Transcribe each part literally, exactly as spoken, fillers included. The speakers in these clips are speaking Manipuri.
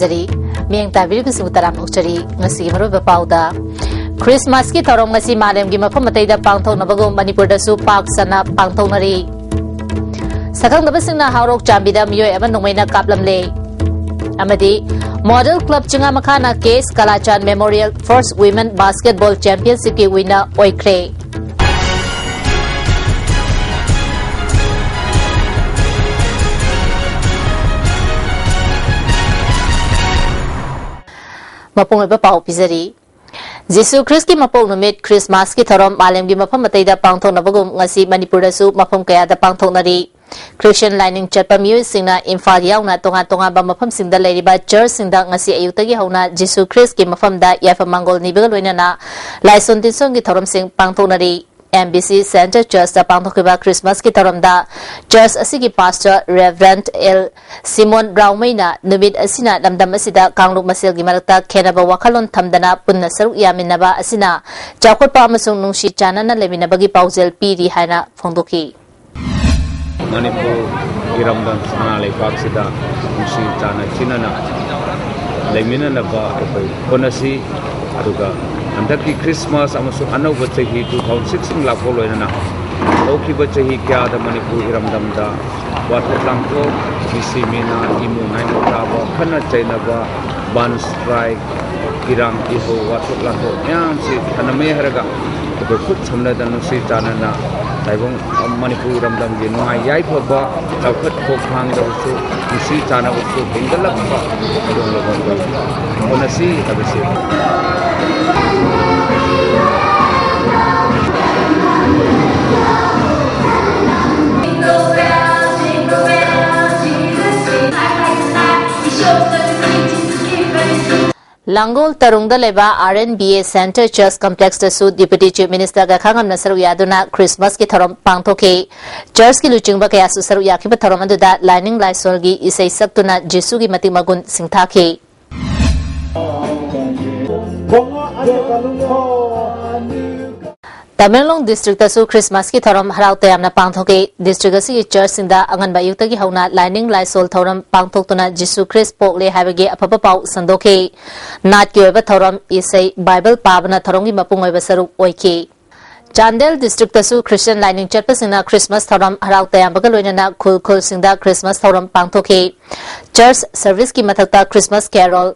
ꯖꯔꯤ꯫ ꯃꯤꯠꯌꯦꯡ ꯇꯥꯕꯤꯔꯤꯕꯁꯤꯕꯨ ꯇꯔꯥꯝꯅ ꯑꯣꯛꯆꯔꯤ꯫ ꯉꯁꯤꯒꯤ ꯃꯔꯨꯑꯣꯏꯕ ꯄꯥꯎꯗ, ꯈ꯭ꯔꯤꯁꯃꯥꯁꯀꯤ ꯊꯧꯔꯝ ꯉꯁꯤ ꯃꯥꯂꯦꯝꯒꯤ ꯃꯐꯝ ꯑꯇꯩꯗ ꯄꯥꯡꯊꯣꯛꯅꯕꯒꯨꯝ ꯃꯅꯤꯄꯨꯔꯗꯁꯨ ꯄꯥꯛ ꯁꯟꯅ ꯄꯥꯡꯊꯣꯛꯅꯔꯤ꯫ ꯁꯛꯈꯪꯗꯕꯁꯤꯡꯅ ꯍꯥꯎꯔꯣꯛ ꯆꯥꯝꯕꯤꯗ ꯃꯤꯑꯣꯏ ꯑꯃ ꯅꯣꯡꯃꯩꯅ ꯀꯥꯞꯂꯝꯂꯦ꯫ ꯑꯃꯗꯤ ꯃꯣꯗꯦꯜ ꯀ꯭ꯂꯕ ꯆꯤꯡꯉꯥꯃꯈꯥꯅ K S Kalachand memorial first women basketball ꯆꯦꯝꯄꯤꯌꯟꯁꯤꯞꯀꯤ ꯋꯤꯟꯅꯔ ꯑꯣꯏꯈ꯭ꯔꯦ꯫ ꯃꯄꯨꯡ ꯑꯣꯏꯕ ꯄꯥꯎ ꯄꯤꯖꯔꯤ꯫ ꯖꯤꯁꯨ ꯈ꯭ꯔꯤꯁꯀꯤ ꯃꯄꯣꯛ ꯅꯨꯃꯤꯠ ꯈ꯭ꯔꯤꯁꯃꯥꯁꯀꯤ ꯊꯧꯔꯝ ꯃꯥꯂꯦꯝꯒꯤ ꯃꯐꯝ ꯑꯇꯩꯗ ꯄꯥꯡꯊꯣꯛꯅꯕꯒꯨꯝ ꯉꯁꯤ ꯃꯅꯤꯄꯨꯔꯗꯁꯨ ꯃꯐꯝ ꯀꯌꯥꯗ ꯄꯥꯡꯊꯣꯛꯅꯔꯤ꯫ ꯈ꯭ꯔꯤꯁꯇꯤꯌꯟ ꯂꯥꯏꯅꯤꯡ ꯆꯠꯄ ꯃꯤꯑꯣꯏꯁꯤꯡꯅ ꯏꯝꯐꯥꯜ ꯌꯥꯎꯅ ꯇꯣꯉꯥꯟ ꯇꯣꯉꯥꯟꯕ ꯃꯐꯝꯁꯤꯡꯗ ꯂꯩꯔꯤꯕ ꯆꯔꯆꯁꯤꯡꯗ ꯉꯁꯤ ꯑꯌꯨꯛꯇꯒꯤ ꯍꯧꯅ ꯖꯤꯁꯨ ꯈ꯭ꯔꯤꯁꯀꯤ ꯃꯐꯝꯗ ꯌꯥꯏꯐ ꯃꯪꯒꯣꯜ ꯅꯤꯕꯒ ꯂꯣꯏꯅꯅ ꯂꯥꯏꯁꯣꯟ ꯇꯤꯟꯁꯣꯟꯒꯤ ꯊꯧꯔꯝꯁꯤꯡ ꯄꯥꯡꯊꯣꯛꯅꯔꯤ꯫ ꯑꯦꯝ ꯕꯤ ꯁꯤ ꯁꯦꯟꯇꯔ ꯆꯔꯆꯇ ꯄꯥꯡꯊꯣꯛꯈꯤꯕ ꯈ꯭ꯔꯤꯁꯃꯥꯁꯀꯤ ꯊꯧꯔꯝꯗ ꯆꯔꯆ ꯑꯁꯤꯒꯤ ꯄꯥꯁꯇꯔ ꯔꯦꯚꯔꯦꯟꯗ ꯑꯦꯜ ꯁꯤꯃꯣꯟ ꯔꯥꯎꯃꯩꯅ ꯅꯨꯃꯤꯠ ꯑꯁꯤꯅ ꯂꯝꯗꯝ ꯑꯁꯤꯗ ꯀꯥꯡꯂꯨꯞ ꯃꯁꯦꯜꯒꯤ ꯃꯔꯛꯇ ꯈꯦꯟꯅꯕ ꯋꯥꯈꯜꯂꯣꯟ ꯊꯝꯗꯅ ꯄꯨꯟꯅ ꯁꯔꯨꯛ ꯌꯥꯃꯤꯟꯅꯕ ꯑꯁꯤꯅ ꯆꯥꯎꯈꯠꯄ ꯑꯃꯁꯨꯡ ꯅꯨꯡꯁꯤ ꯆꯥꯟꯅꯅ ꯂꯩꯃꯤꯟꯅꯕꯒꯤ ꯄꯥꯎꯖꯦꯜ ꯄꯤꯔꯤ ꯍꯥꯏꯅ ꯐꯣꯡꯗꯣꯛꯈꯤ꯫ ꯃꯅꯤꯄꯨꯔ ꯏꯔꯝꯗꯝ ꯁꯅꯥ ꯂꯩꯕꯥꯛꯁꯤꯗ ꯅꯨꯡꯁꯤ ꯆꯥꯟꯅ ꯆꯤꯟꯅꯅ ꯂꯩꯃꯤꯟꯅꯅꯕ ꯑꯩꯈꯣꯏ ꯍꯣꯠꯅꯁꯤ꯫ ꯑꯗꯨꯒ ꯍꯟꯗꯛꯀꯤ ꯈ꯭ꯔꯤꯁꯃꯥꯁ ꯑꯃꯁꯨꯡ ꯑꯅꯧꯕ ꯆꯍꯤ two thousand sixteen ꯂꯥꯛꯄ ꯂꯣꯏꯅꯅ ꯍꯧꯈꯤꯕ ꯆꯍꯤ ꯀꯌꯥꯗ ꯃꯅꯤꯄꯨꯔ ꯏꯔꯝꯗꯝꯗ ꯋꯥꯊꯣꯛ ꯂꯥꯟꯊꯣꯛ, ꯃꯤꯁꯤ ꯃꯤꯅꯥ, ꯏꯃꯨꯡ ꯅꯥꯏꯃꯨ ꯇꯥꯕ, ꯈꯠꯅ ꯆꯩꯅꯕ, ꯕꯟ ꯁ꯭ꯇ꯭ꯔꯥꯏꯛ, ꯏꯔꯥꯡ ꯏꯍꯧ, ꯋꯥꯊꯣꯛ ꯂꯥꯟꯊꯣꯛ ꯃꯌꯥꯝꯁꯤ ꯊꯅꯝꯃꯦ ꯍꯥꯏꯔꯒ ꯑꯩꯈꯣꯏ ꯈꯨꯠ ꯁꯝꯅꯗꯅ ꯅꯨꯡꯁꯤ ꯆꯥꯟꯅꯅ ꯇꯥꯏꯕꯪ ꯃꯅꯤꯄꯨꯔ ꯏꯔꯝꯗꯝꯒꯤ ꯅꯨꯡꯉꯥꯏ ꯌꯥꯏꯐꯕ, ꯆꯥꯎꯈꯠ ꯈꯣꯡꯊꯥꯡꯗꯕꯁꯨ, ꯅꯨꯡꯁꯤ ꯆꯥꯟꯅꯕꯁꯨ ꯍꯦꯟꯒꯠꯂꯛꯄ ꯈꯨꯗꯣꯡꯂꯕ ꯑꯣꯏ ꯍꯣꯠꯅꯁꯤ ꯍꯥꯏꯕꯁꯤ꯫ ꯂꯥꯡꯒꯣꯜ ꯇꯔꯨꯡꯗ ꯂꯩꯕ R N B A centre church ꯀꯝꯄ꯭ꯂꯦꯛꯁꯇꯁꯨ ꯗꯤꯄ꯭ꯌꯨꯇꯤ ꯆꯤꯐ ꯃꯤꯅꯤꯁꯇꯔ ꯒꯥꯏꯈꯥꯉꯝꯅ ꯁꯔꯨꯛ ꯌꯥꯗꯨꯅ ꯈ꯭ꯔꯤꯁꯃꯥꯁꯀꯤ ꯊꯧꯔꯝ ꯄꯥꯡꯊꯣꯛꯈꯤ꯫ ꯆꯔꯆꯀꯤ ꯂꯨꯆꯤꯡꯕ ꯀꯌꯥꯁꯨ ꯁꯔꯨꯛ ꯌꯥꯈꯤꯕ ꯊꯧꯔꯝ ꯑꯗꯨꯗ ꯂꯥꯏꯅꯤꯡ ꯂꯥꯏꯁꯣꯜꯒꯤ ꯏꯁꯩ ꯁꯛꯇꯨꯅ ꯖꯤꯁꯨꯒꯤ ꯃꯇꯤꯛ ꯃꯒꯨꯟ ꯁꯤꯡꯊꯥꯈꯤ꯫ ꯇꯃꯦꯡꯂꯣꯡ ꯗꯤꯁꯇ꯭ꯔꯤꯛꯇꯁꯨ ꯈ꯭ꯔꯤꯁꯃꯥꯁꯀꯤ ꯊꯧꯔꯝ ꯍꯔꯥꯎ ꯇꯌꯥꯝꯅ ꯄꯥꯡꯊꯣꯛꯈꯤ꯫ ꯗꯤꯁꯇ꯭ꯔꯤꯛ ꯑꯁꯤꯒꯤ ꯆꯔꯆꯁꯤꯡꯗ ꯑꯉꯟꯕ ꯑꯌꯨꯛꯇꯒꯤ ꯍꯧꯅ ꯂꯥꯏꯅꯤꯡ ꯂꯥꯏꯁꯣꯜ ꯊꯧꯔꯝ ꯄꯥꯡꯊꯣꯛꯇꯨꯅ ꯖꯤꯁꯨ ꯈ꯭ꯔꯤꯁ ꯄꯣꯛꯂꯦ ꯍꯥꯏꯕꯒꯤ ꯑꯐꯕ ꯄꯥꯎ ꯁꯟꯗꯣꯛꯈꯤ꯫ ꯅꯥꯠꯀꯤ ꯑꯣꯏꯕ ꯊꯧꯔꯝ, ꯏꯁꯩ, ꯕꯥꯏꯕꯜ ꯄꯥꯕꯅ ꯊꯧꯔꯝꯒꯤ ꯃꯄꯨꯡ ꯑꯣꯏꯕ ꯁꯔꯨꯛ ꯑꯣꯏꯈꯤ꯫ ꯆꯥꯟꯗꯦꯜ ꯗꯤꯁꯇ꯭ꯔꯤꯛꯇꯁꯨ ꯈ꯭ꯔꯤꯁꯇꯤꯌꯥꯟ ꯂꯥꯏꯅꯤꯡ ꯆꯠꯄꯁꯤꯡꯅ ꯈ꯭ꯔꯤꯁꯃꯥꯁ ꯊꯧꯔꯝ ꯍꯔꯥꯎ ꯇꯌꯥꯝꯕꯒ ꯂꯣꯏꯅꯅ ꯈꯨꯜ ꯈꯨꯜꯁꯤꯡꯗ ꯈ꯭ꯔꯤꯁꯃꯥꯁ ꯊꯧꯔꯝ ꯄꯥꯡꯊꯣꯛꯈꯤ꯫ ꯆꯔꯆ ꯁꯔꯚꯤꯁꯀꯤ ꯃꯊꯛꯇ ꯈ꯭ꯔꯤꯁꯃꯥꯁ ꯀꯦꯔꯣꯜ,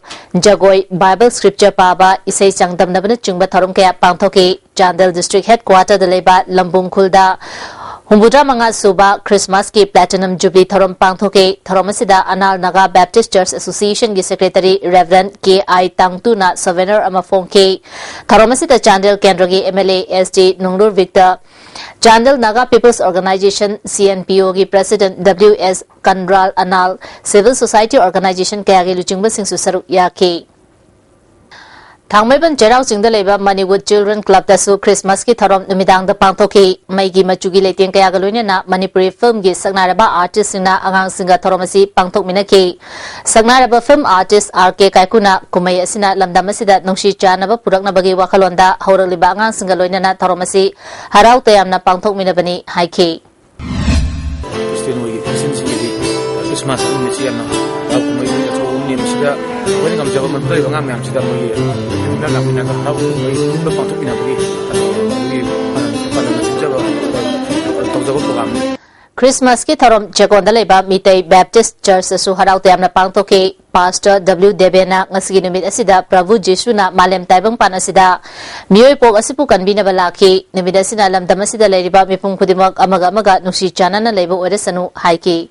ꯖꯒꯣꯏ, ꯕꯥꯏꯕꯜ ꯁ꯭ꯀ꯭ꯔꯤꯞꯆꯔ ꯄꯥꯕ, ꯏꯁꯩ ꯆꯥꯡꯗꯝꯅꯕꯅꯆꯤꯡꯕ ꯊꯧꯔꯝ ꯀꯌꯥ ꯄꯥꯡꯊꯣꯛꯈꯤ꯫ ꯆꯥꯟꯗꯦꯜ ꯗꯤꯁꯇ꯭ꯔꯤꯛ ꯍꯦꯗꯀ꯭ꯋꯥꯇꯔꯗ ꯂꯩꯕ ꯂꯝꯕꯨꯡ ꯈꯨꯜꯗ ꯍꯨꯝꯐꯨꯇꯔꯥ ꯃꯉꯥ ꯁꯨꯕ ꯈ꯭ꯔꯤꯁꯃꯥꯁꯀꯤ ꯄ꯭ꯂꯥꯇꯤꯅꯝ ꯖꯨꯕꯤꯂꯤ ꯊꯧꯔꯝ ꯄꯥꯡꯊꯣꯛꯈꯤ꯫ ꯊꯧꯔꯝ ꯑꯁꯤꯗ ꯑꯅꯥꯜ ꯅꯥꯒꯥ ꯕꯦꯞꯇꯤꯁ ꯆꯔꯆ ꯑꯦꯁꯣꯁꯤꯌꯦꯁꯟꯒꯤ ꯁꯦꯀ꯭ꯔꯦꯇꯔꯤ ꯔꯦꯚꯔꯦꯟ ꯀꯦ ꯑꯥꯏ ꯇꯥꯡꯇꯨꯅ ꯁꯣꯚꯦꯅꯔ ꯑꯃ ꯐꯣꯡꯈꯤ꯫ ꯊꯧꯔꯝ ꯑꯁꯤꯗ ꯆꯥꯟꯗꯦꯜ ꯀꯦꯟꯗ꯭ꯔꯒꯤ M L A S T Nunglur Victor, Chandel Naga people's organisation, C N P ꯑꯣꯒꯤ president W S Konral Anal, civil society organisation ꯀꯌꯥꯒꯤ ꯂꯨꯆꯤꯡꯕꯁꯤꯡꯁꯨ ꯁꯔꯨꯛ ꯌꯥꯈꯤ꯫ ꯊꯥꯡꯃꯩꯕꯟ ꯆꯩꯔꯥꯎ ꯆꯤꯡꯗ ꯂꯩꯕ ꯃꯅꯤꯋꯨꯗ ꯆꯤꯜꯗ꯭ꯔꯦꯟ ꯀ꯭ꯂꯕꯇꯁꯨ ꯈ꯭ꯔꯤꯁꯃꯥꯁꯀꯤ ꯊꯧꯔꯝ ꯅꯨꯃꯤꯗꯥꯡꯗ ꯄꯥꯡꯊꯣꯛꯈꯤ꯫ ꯃꯩꯒꯤ ꯃꯆꯨꯒꯤ ꯂꯩꯇꯦꯡ ꯀꯌꯥꯒ ꯂꯣꯏꯅꯅ ꯃꯅꯤꯄꯨꯔꯤ ꯐꯤꯜꯝꯒꯤ ꯁꯛꯅꯥꯏꯔꯕ ꯑꯥꯔꯇꯤꯁꯁꯤꯡꯅ ꯑꯉꯥꯡꯁꯤꯡꯒ ꯊꯧꯔꯝ ꯑꯁꯤ ꯄꯥꯡꯊꯣꯛꯃꯤꯟꯅꯈꯤ꯫ ꯁꯛꯅꯥꯏꯔꯕ ꯐꯤꯜꯝ ꯑꯥꯔꯇꯤꯁ ꯑꯥꯔ ꯀꯦ ꯀꯥꯏꯀꯨꯅ ꯀꯨꯝꯍꯩ ꯑꯁꯤꯅ ꯂꯝꯗꯝ ꯑꯁꯤꯗ ꯅꯨꯡꯁꯤ ꯆꯥꯟꯅꯕ ꯄꯨꯔꯛꯅꯕꯒꯤ ꯋꯥꯈꯜꯂꯣꯟꯗ ꯍꯧꯔꯛꯂꯤꯕ ꯑꯉꯥꯡꯁꯤꯡꯒ ꯂꯣꯏꯅꯅ ꯊꯧꯔꯝ ꯑꯁꯤ ꯍꯔꯥꯎ ꯇꯌꯥꯝꯅ ꯄꯥꯡꯊꯣꯛꯃꯤꯟꯅꯕꯅꯤ ꯍꯥꯏꯈꯤ꯫ ꯈ꯭ꯔꯤꯁꯇꯤꯌꯟ ꯑꯣꯏꯒꯤ ꯈ꯭ꯔꯤꯁꯇꯤꯌꯟꯁꯤꯡꯒꯤꯗꯤ ꯈ꯭ꯔꯤꯁꯃꯥꯁ ꯅꯨꯃꯤꯠꯁꯤ ꯌꯥꯝꯅ ꯍꯔꯥꯎ ꯀꯨꯝꯍꯩ ꯑꯆꯧꯕ ꯑꯃꯅꯤ꯫ ꯃꯁꯤꯗ ꯑꯩꯈꯣꯏꯅ ꯉꯝꯖꯕ ꯃꯟꯇ꯭ꯔ ꯂꯩꯕ ꯑꯉꯥꯡ ꯃꯌꯥꯝꯁꯤꯗ ꯃꯣꯏꯒꯤ ꯄꯨꯟꯅ ꯂꯥꯛꯃꯤꯟꯅꯔꯒ ꯍꯔꯥꯎ ꯀꯨꯝꯍꯩ ꯄꯨꯟꯅ ꯄꯥꯡꯊꯣꯛꯃꯤꯟꯅꯕꯒꯤ ꯑꯗꯨꯒꯤ ꯄꯥꯟꯗꯝ ꯁꯤꯟꯖꯕ ꯇꯧꯖꯕ ꯄ꯭ꯔꯣꯒ꯭ꯔꯥꯝꯅꯤ꯫ ꯈ꯭ꯔꯤꯁꯃꯥꯁꯀꯤ ꯊꯧꯔꯝ ꯆꯦꯛꯀꯣꯟꯗ ꯂꯩꯕ ꯃꯤꯇꯩ ꯕꯦꯞꯇꯤꯁ ꯆꯔꯆꯇꯁꯨ ꯍꯔꯥꯎ ꯇꯌꯥꯝꯅ ꯄꯥꯡꯊꯣꯛꯈꯤ꯫ ꯄꯥꯁꯇꯔ ꯗꯕ꯭ꯂꯤꯎ ꯗꯦꯕꯦꯅ ꯉꯁꯤꯒꯤ ꯅꯨꯃꯤꯠ ꯑꯁꯤꯗ ꯄ꯭ꯔꯚꯨ ꯖꯤꯁꯨꯅ ꯃꯥꯂꯦꯝ ꯇꯥꯏꯕꯪꯄꯥꯟ ꯑꯁꯤꯗ ꯃꯤꯑꯣꯏ ꯄꯣꯛ ꯑꯁꯤꯕꯨ ꯀꯟꯕꯤꯅꯕ ꯂꯥꯛꯈꯤ꯫ ꯅꯨꯃꯤꯠ ꯑꯁꯤꯅ ꯂꯝꯗꯝ ꯑꯁꯤꯗ ꯂꯩꯔꯤꯕ ꯃꯤꯄꯨꯝ ꯈꯨꯗꯤꯡꯃꯛ ꯑꯃꯒ ꯑꯃꯒ ꯅꯨꯡꯁꯤ ꯆꯥꯟꯅꯅ ꯂꯩꯕ ꯑꯣꯏꯔꯁꯅꯨ ꯍꯥꯏꯈꯤ꯫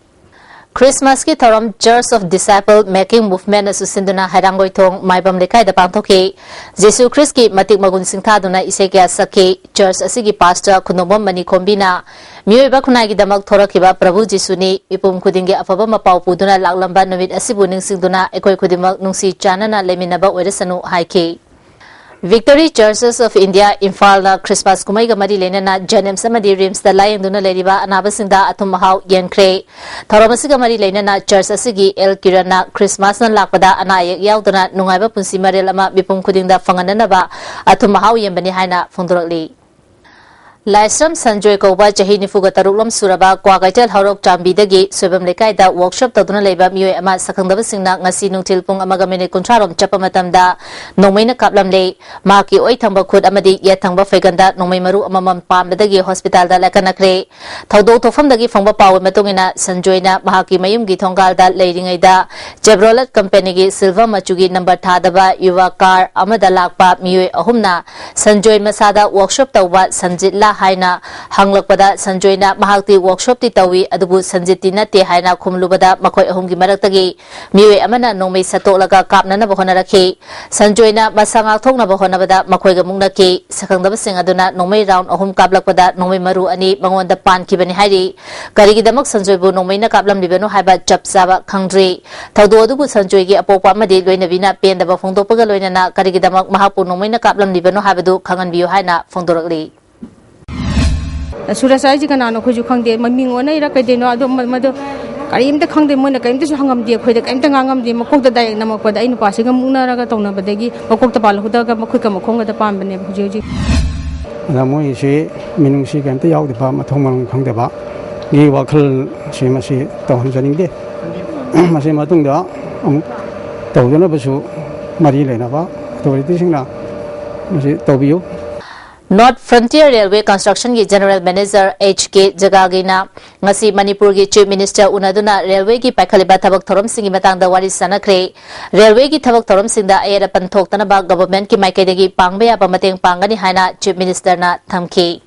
ꯈ꯭ꯔꯤꯁꯃꯥꯁꯀꯤ ꯊꯧꯔꯝ Church of Disciple Making Movement ꯑꯁꯨ ꯁꯤꯟꯗꯨꯅ ꯍꯩꯔꯥꯡꯒꯣꯏꯊꯣꯡ ꯃꯥꯏꯕꯝ ꯂꯩꯀꯥꯏꯗ ꯄꯥꯡꯊꯣꯛꯈꯤ꯫ ꯖꯤꯁꯨ ꯈ꯭ꯔꯤꯁꯀꯤ ꯃꯇꯤꯛ ꯃꯒꯨꯟ ꯁꯤꯡꯊꯥꯗꯨꯅ ꯏꯁꯩ ꯀꯌꯥ ꯁꯛꯈꯤ꯫ ꯆꯔꯆ ꯑꯁꯤꯒꯤ ꯄꯥꯁꯇꯔ ꯈꯨꯟꯗꯣꯡꯕꯝ ꯃꯅꯤꯈꯣꯝꯕꯤꯅ ꯃꯤꯑꯣꯏꯕ ꯈꯨꯟꯅꯥꯏꯒꯤꯗꯃꯛ ꯊꯣꯔꯛꯈꯤꯕ ꯄ꯭ꯔꯚꯨ ꯖꯤꯁꯨꯅꯤ꯫ ꯃꯤꯄꯨꯝ ꯈꯨꯗꯤꯡꯒꯤ ꯑꯐꯕ ꯃꯄꯥꯎ ꯄꯨꯗꯨꯅ ꯂꯥꯛꯂꯝꯕ ꯅꯨꯃꯤꯠ ꯑꯁꯤꯕꯨ ꯅꯤꯡꯁꯤꯡꯗꯨꯅ ꯑꯩꯈꯣꯏ ꯈꯨꯗꯤꯡꯃꯛ ꯅꯨꯡꯁꯤ ꯆꯥꯟꯅꯅ ꯂꯩꯃꯤꯟꯅꯕ ꯑꯣꯏꯔꯁꯅꯨ ꯍꯥꯏꯈꯤ꯫ Victory Churches of India ꯏꯝꯐꯥꯜꯅ ꯈ꯭ꯔꯤꯁꯃꯥꯁ ꯀꯨꯝꯍꯩꯒ ꯃꯔꯤ ꯂꯩꯅꯅ JNIMS ꯑꯃꯗꯤ RIMSꯇ ꯂꯥꯌꯦꯡꯗꯨꯅ ꯂꯩꯔꯤꯕ ꯑꯅꯥꯕꯁꯤꯡꯗ ꯑꯊꯨꯝ ꯑꯍꯥꯎ ꯌꯦꯟꯈ꯭ꯔꯦ꯫ ꯊꯧꯔꯝ ꯑꯁꯤꯒ ꯃꯔꯤ ꯂꯩꯅꯅ ꯆꯔꯆ ꯑꯁꯤꯒꯤ ꯑꯦꯜ ꯀꯤꯔꯟꯅ ꯈ꯭ꯔꯤꯁꯃꯥꯁꯅ ꯂꯥꯛꯄꯗ ꯑꯅꯥ ꯑꯌꯦꯛ ꯌꯥꯎꯗꯅ ꯅꯨꯡꯉꯥꯏꯕ ꯄꯨꯟꯁꯤ ꯃꯔꯦꯜ ꯑꯃ ꯃꯤꯄꯨꯝ ꯈꯨꯗꯤꯡꯗ ꯐꯪꯍꯟꯅꯅꯕ ꯑꯊꯨꯝ ꯑꯍꯥꯎ ꯌꯦꯟꯕꯅꯤ ꯍꯥꯏꯅ ꯐꯣꯡꯗꯣꯔꯛꯂꯤ꯫ ꯂꯥꯏꯁ꯭ꯔꯝ ꯁꯟꯖꯣꯏ ꯀꯧꯕ ꯆꯍꯤ ꯅꯤꯐꯨꯒ ꯇꯔꯨꯛ ꯂꯣꯝ ꯁꯨꯔꯕ ꯀ꯭ꯋꯥꯀꯩꯊꯦꯜ ꯍꯧꯔꯣꯛ ꯆꯥꯝꯕꯤꯗꯒꯤ ꯁꯣꯏꯕꯝ ꯂꯩꯀꯥꯏꯗ ꯋꯥꯔꯛꯁꯣꯞ ꯇꯧꯗꯨꯅ ꯂꯩꯕ ꯃꯤꯑꯣꯏ ꯑꯃ ꯁꯛꯈꯪꯗꯕꯁꯤꯡꯅ ꯉꯁꯤ ꯅꯨꯡꯊꯤꯜ ꯄꯨꯡ ꯑꯃꯒ ꯃꯤꯅꯤꯠ ꯀꯨꯟꯊ꯭ꯔꯥ ꯔꯣꯝ ꯆꯠꯄ ꯃꯇꯝꯗ ꯅꯣꯡꯃꯩꯅ ꯀꯥꯞꯂꯝꯂꯦ꯫ ꯃꯍꯥꯛꯀꯤ ꯑꯣꯏ ꯊꯪꯕ ꯈꯨꯠ ꯑꯃꯗꯤ ꯌꯦꯠ ꯊꯪꯕ ꯐꯩꯒꯟꯗ ꯅꯣꯡꯃꯩ ꯃꯔꯨ ꯑꯃꯃꯝ ꯄꯥꯟꯕꯗꯒꯤ ꯍꯣꯁꯄꯤꯇꯥꯜꯗ ꯂꯥꯏꯀꯠꯅꯈ꯭ꯔꯦ꯫ ꯊꯧꯗꯣꯛ ꯊꯣꯛꯐꯝꯗꯒꯤ ꯐꯪꯕ ꯄꯥꯎꯒꯤ ꯃꯇꯨꯡ ꯏꯟꯅ, ꯁꯟꯖꯣꯏꯅ ꯃꯍꯥꯛꯀꯤ ꯃꯌꯨꯝꯒꯤ ꯊꯣꯡꯒꯥꯜꯗ ꯂꯩꯔꯤꯉꯩꯗ Chevrolet ꯀꯝꯄꯦꯅꯤꯒꯤ ꯁꯤꯜꯚꯔ ꯃꯆꯨꯒꯤ ꯅꯝꯕꯔ ꯊꯥꯗꯕ ꯌꯨꯕꯥ ꯀꯥꯔ ꯑꯃꯗ ꯂꯥꯛꯄ ꯃꯤꯑꯣꯏ ꯑꯍꯨꯝꯅ ꯁꯟꯖꯣꯏ ꯃꯁꯥꯗ ꯋꯥꯔꯛꯁꯣꯞ ꯇꯧꯕ ꯁꯟꯖꯤꯠꯂꯥ ꯍꯥꯏꯅ ꯍꯪꯂꯛꯄꯗ, ꯁꯟꯖꯣꯏꯅ ꯃꯍꯥꯛꯇꯤ ꯋꯥꯔꯛꯁꯣꯞꯇꯤ ꯇꯧꯏ, ꯑꯗꯨꯕꯨ ꯁꯟꯖꯤꯠꯇꯤ ꯅꯠꯇꯦ ꯍꯥꯏꯅ ꯈꯨꯝꯂꯨꯕꯗ, ꯃꯈꯣꯏ ꯑꯍꯨꯝꯒꯤ ꯃꯔꯛꯇꯒꯤ ꯃꯤꯑꯣꯏ ꯑꯃꯅ ꯅꯣꯡꯃꯩ ꯁꯠꯇꯣꯛꯂꯒ ꯀꯥꯞꯅꯅꯕ ꯍꯣꯠꯅꯔꯛꯈꯤ꯫ ꯁꯟꯖꯣꯏꯅ ꯃꯁꯥ ꯉꯥꯛꯊꯣꯛꯅꯕ ꯍꯣꯠꯅꯕꯗ ꯃꯈꯣꯏꯒ ꯃꯨꯛꯅꯈꯤ꯫ ꯁꯛꯈꯪꯗꯕꯁꯤꯡ ꯑꯗꯨꯅ ꯅꯣꯡꯃꯩ ꯔꯥꯎꯟ ꯑꯍꯨꯝ ꯀꯥꯞꯂꯛꯄꯗ ꯅꯣꯡꯃꯩ ꯃꯔꯨ ꯑꯅꯤ ꯃꯉꯣꯟꯗ ꯄꯥꯟꯈꯤꯕꯅꯤ ꯍꯥꯏꯔꯤ꯫ ꯀꯔꯤꯒꯤꯗꯃꯛ ꯁꯟꯖꯣꯏꯕꯨ ꯅꯣꯡꯃꯩꯅ ꯀꯥꯞꯂꯝꯂꯤꯕꯅꯣ ꯍꯥꯏꯕ ꯆꯞ ꯆꯥꯕ ꯈꯪꯗ꯭ꯔꯤ꯫ ꯊꯧꯗꯣꯛ ꯑꯗꯨꯕꯨ ꯁꯟꯖꯣꯏꯒꯤ ꯑꯄꯣꯛꯄ ꯑꯃꯗꯤ ꯂꯣꯏꯅꯕꯤꯅ ꯄꯦꯟꯗꯕ ꯐꯣꯡꯗꯣꯛꯄꯒ ꯂꯣꯏꯅꯅ ꯀꯔꯤꯒꯤꯗꯃꯛ ꯃꯍꯥꯛꯄꯨ ꯅꯣꯡꯃꯩꯅ ꯀꯥꯞꯂꯝꯂꯤꯕꯅꯣ ꯍꯥꯏꯕꯗꯨ ꯈꯪꯍꯟꯕꯤꯌꯨ ꯍꯥꯏꯅ ꯐꯣꯡꯗꯣꯔꯛꯂꯤ꯫ ꯁꯨꯔꯦꯁ ꯍꯥꯏꯁꯤ ꯀꯅꯥꯅꯣ ꯑꯩꯈꯣꯏꯁꯨ ꯈꯪꯗꯦ, ꯃꯃꯤꯡ ꯑꯣꯟꯅꯩꯔꯥ ꯀꯩꯗꯩꯅꯣ, ꯑꯗꯣ ꯃ-, ꯃꯗꯣ ꯀꯔꯤꯝꯇ ꯈꯪꯗꯦ, ꯃꯣꯏꯅ ꯀꯔꯤꯝꯇꯁꯨ ꯍꯪꯉꯝꯗꯦ, ꯑꯩꯈꯣꯏꯗ ꯀꯔꯤꯝꯇ ꯉꯥꯡꯉꯝꯗꯦ꯫ ꯃꯀꯣꯛꯇ ꯗꯥꯏꯔꯦꯛ ꯅꯝꯃꯛꯄꯗ ꯑꯩ ꯅꯨꯄꯥꯁꯤꯒ ꯃꯨꯛꯅꯔꯒ ꯇꯧꯅꯕꯗꯒꯤ ꯃꯀꯣꯛꯇ ꯄꯥꯜꯍꯧꯗ꯭ꯔꯒ ꯃꯈꯨꯠꯀ ꯃꯈꯣꯡꯒꯗ ꯄꯥꯟꯕꯅꯦꯕ ꯍꯧꯖꯤꯛ ꯍꯧꯖꯤꯛ꯫ ꯑꯗ ꯃꯣꯏꯁꯤ ꯃꯤꯅꯨꯡꯁꯤ ꯀꯔꯤꯝꯇ ꯌꯥꯎꯗꯕ, ꯃꯊꯣꯡ ꯃꯔꯝ ꯈꯪꯗꯕꯒꯤ ꯋꯥꯈꯜꯁꯤ ꯃꯁꯤ ꯇꯧꯍꯟꯖꯅꯤꯡꯗꯦ꯫ ꯃꯁꯤ ꯃꯇꯨꯡꯗ ꯑꯃꯨꯛ ꯇꯧꯗꯅꯕꯁꯨ ꯃꯔꯤ ꯂꯩꯅꯕ ꯑꯣꯊꯣꯔꯤꯇꯤꯁꯤꯡꯅ ꯃꯁꯤ ꯇꯧꯕꯤꯌꯨ꯫ North Frontier Railway Construction ꯒꯤ General Manager H K ꯖꯒꯥꯒꯤꯅ ꯉꯁꯤ ꯃꯅꯤꯄꯨꯔꯒꯤ Chief Minister ꯎꯅꯗꯨꯅ ꯔꯦꯜꯋꯦꯒꯤ ꯄꯥꯏꯈꯠꯂꯤꯕ ꯊꯕꯛ ꯊꯧꯔꯝꯁꯤꯡꯒꯤ ꯃꯇꯥꯡꯗ ꯋꯥꯔꯤ ꯁꯥꯟꯅꯈ꯭ꯔꯦ꯫ ꯔꯦꯜꯋꯦꯒꯤ ꯊꯕꯛ ꯊꯧꯔꯝꯁꯤꯡꯗ ꯑꯌꯦꯠ ꯑꯄꯟ ꯊꯣꯛꯇꯅꯕ government ꯀꯤ ꯃꯥꯏꯀꯩꯗꯒꯤ ꯄꯥꯡꯕ ꯌꯥꯕ ꯃꯇꯦꯡ ꯄꯥꯡꯒꯅꯤ ꯍꯥꯏꯅ Chief Minister ꯅ ꯊꯝꯈꯤ꯫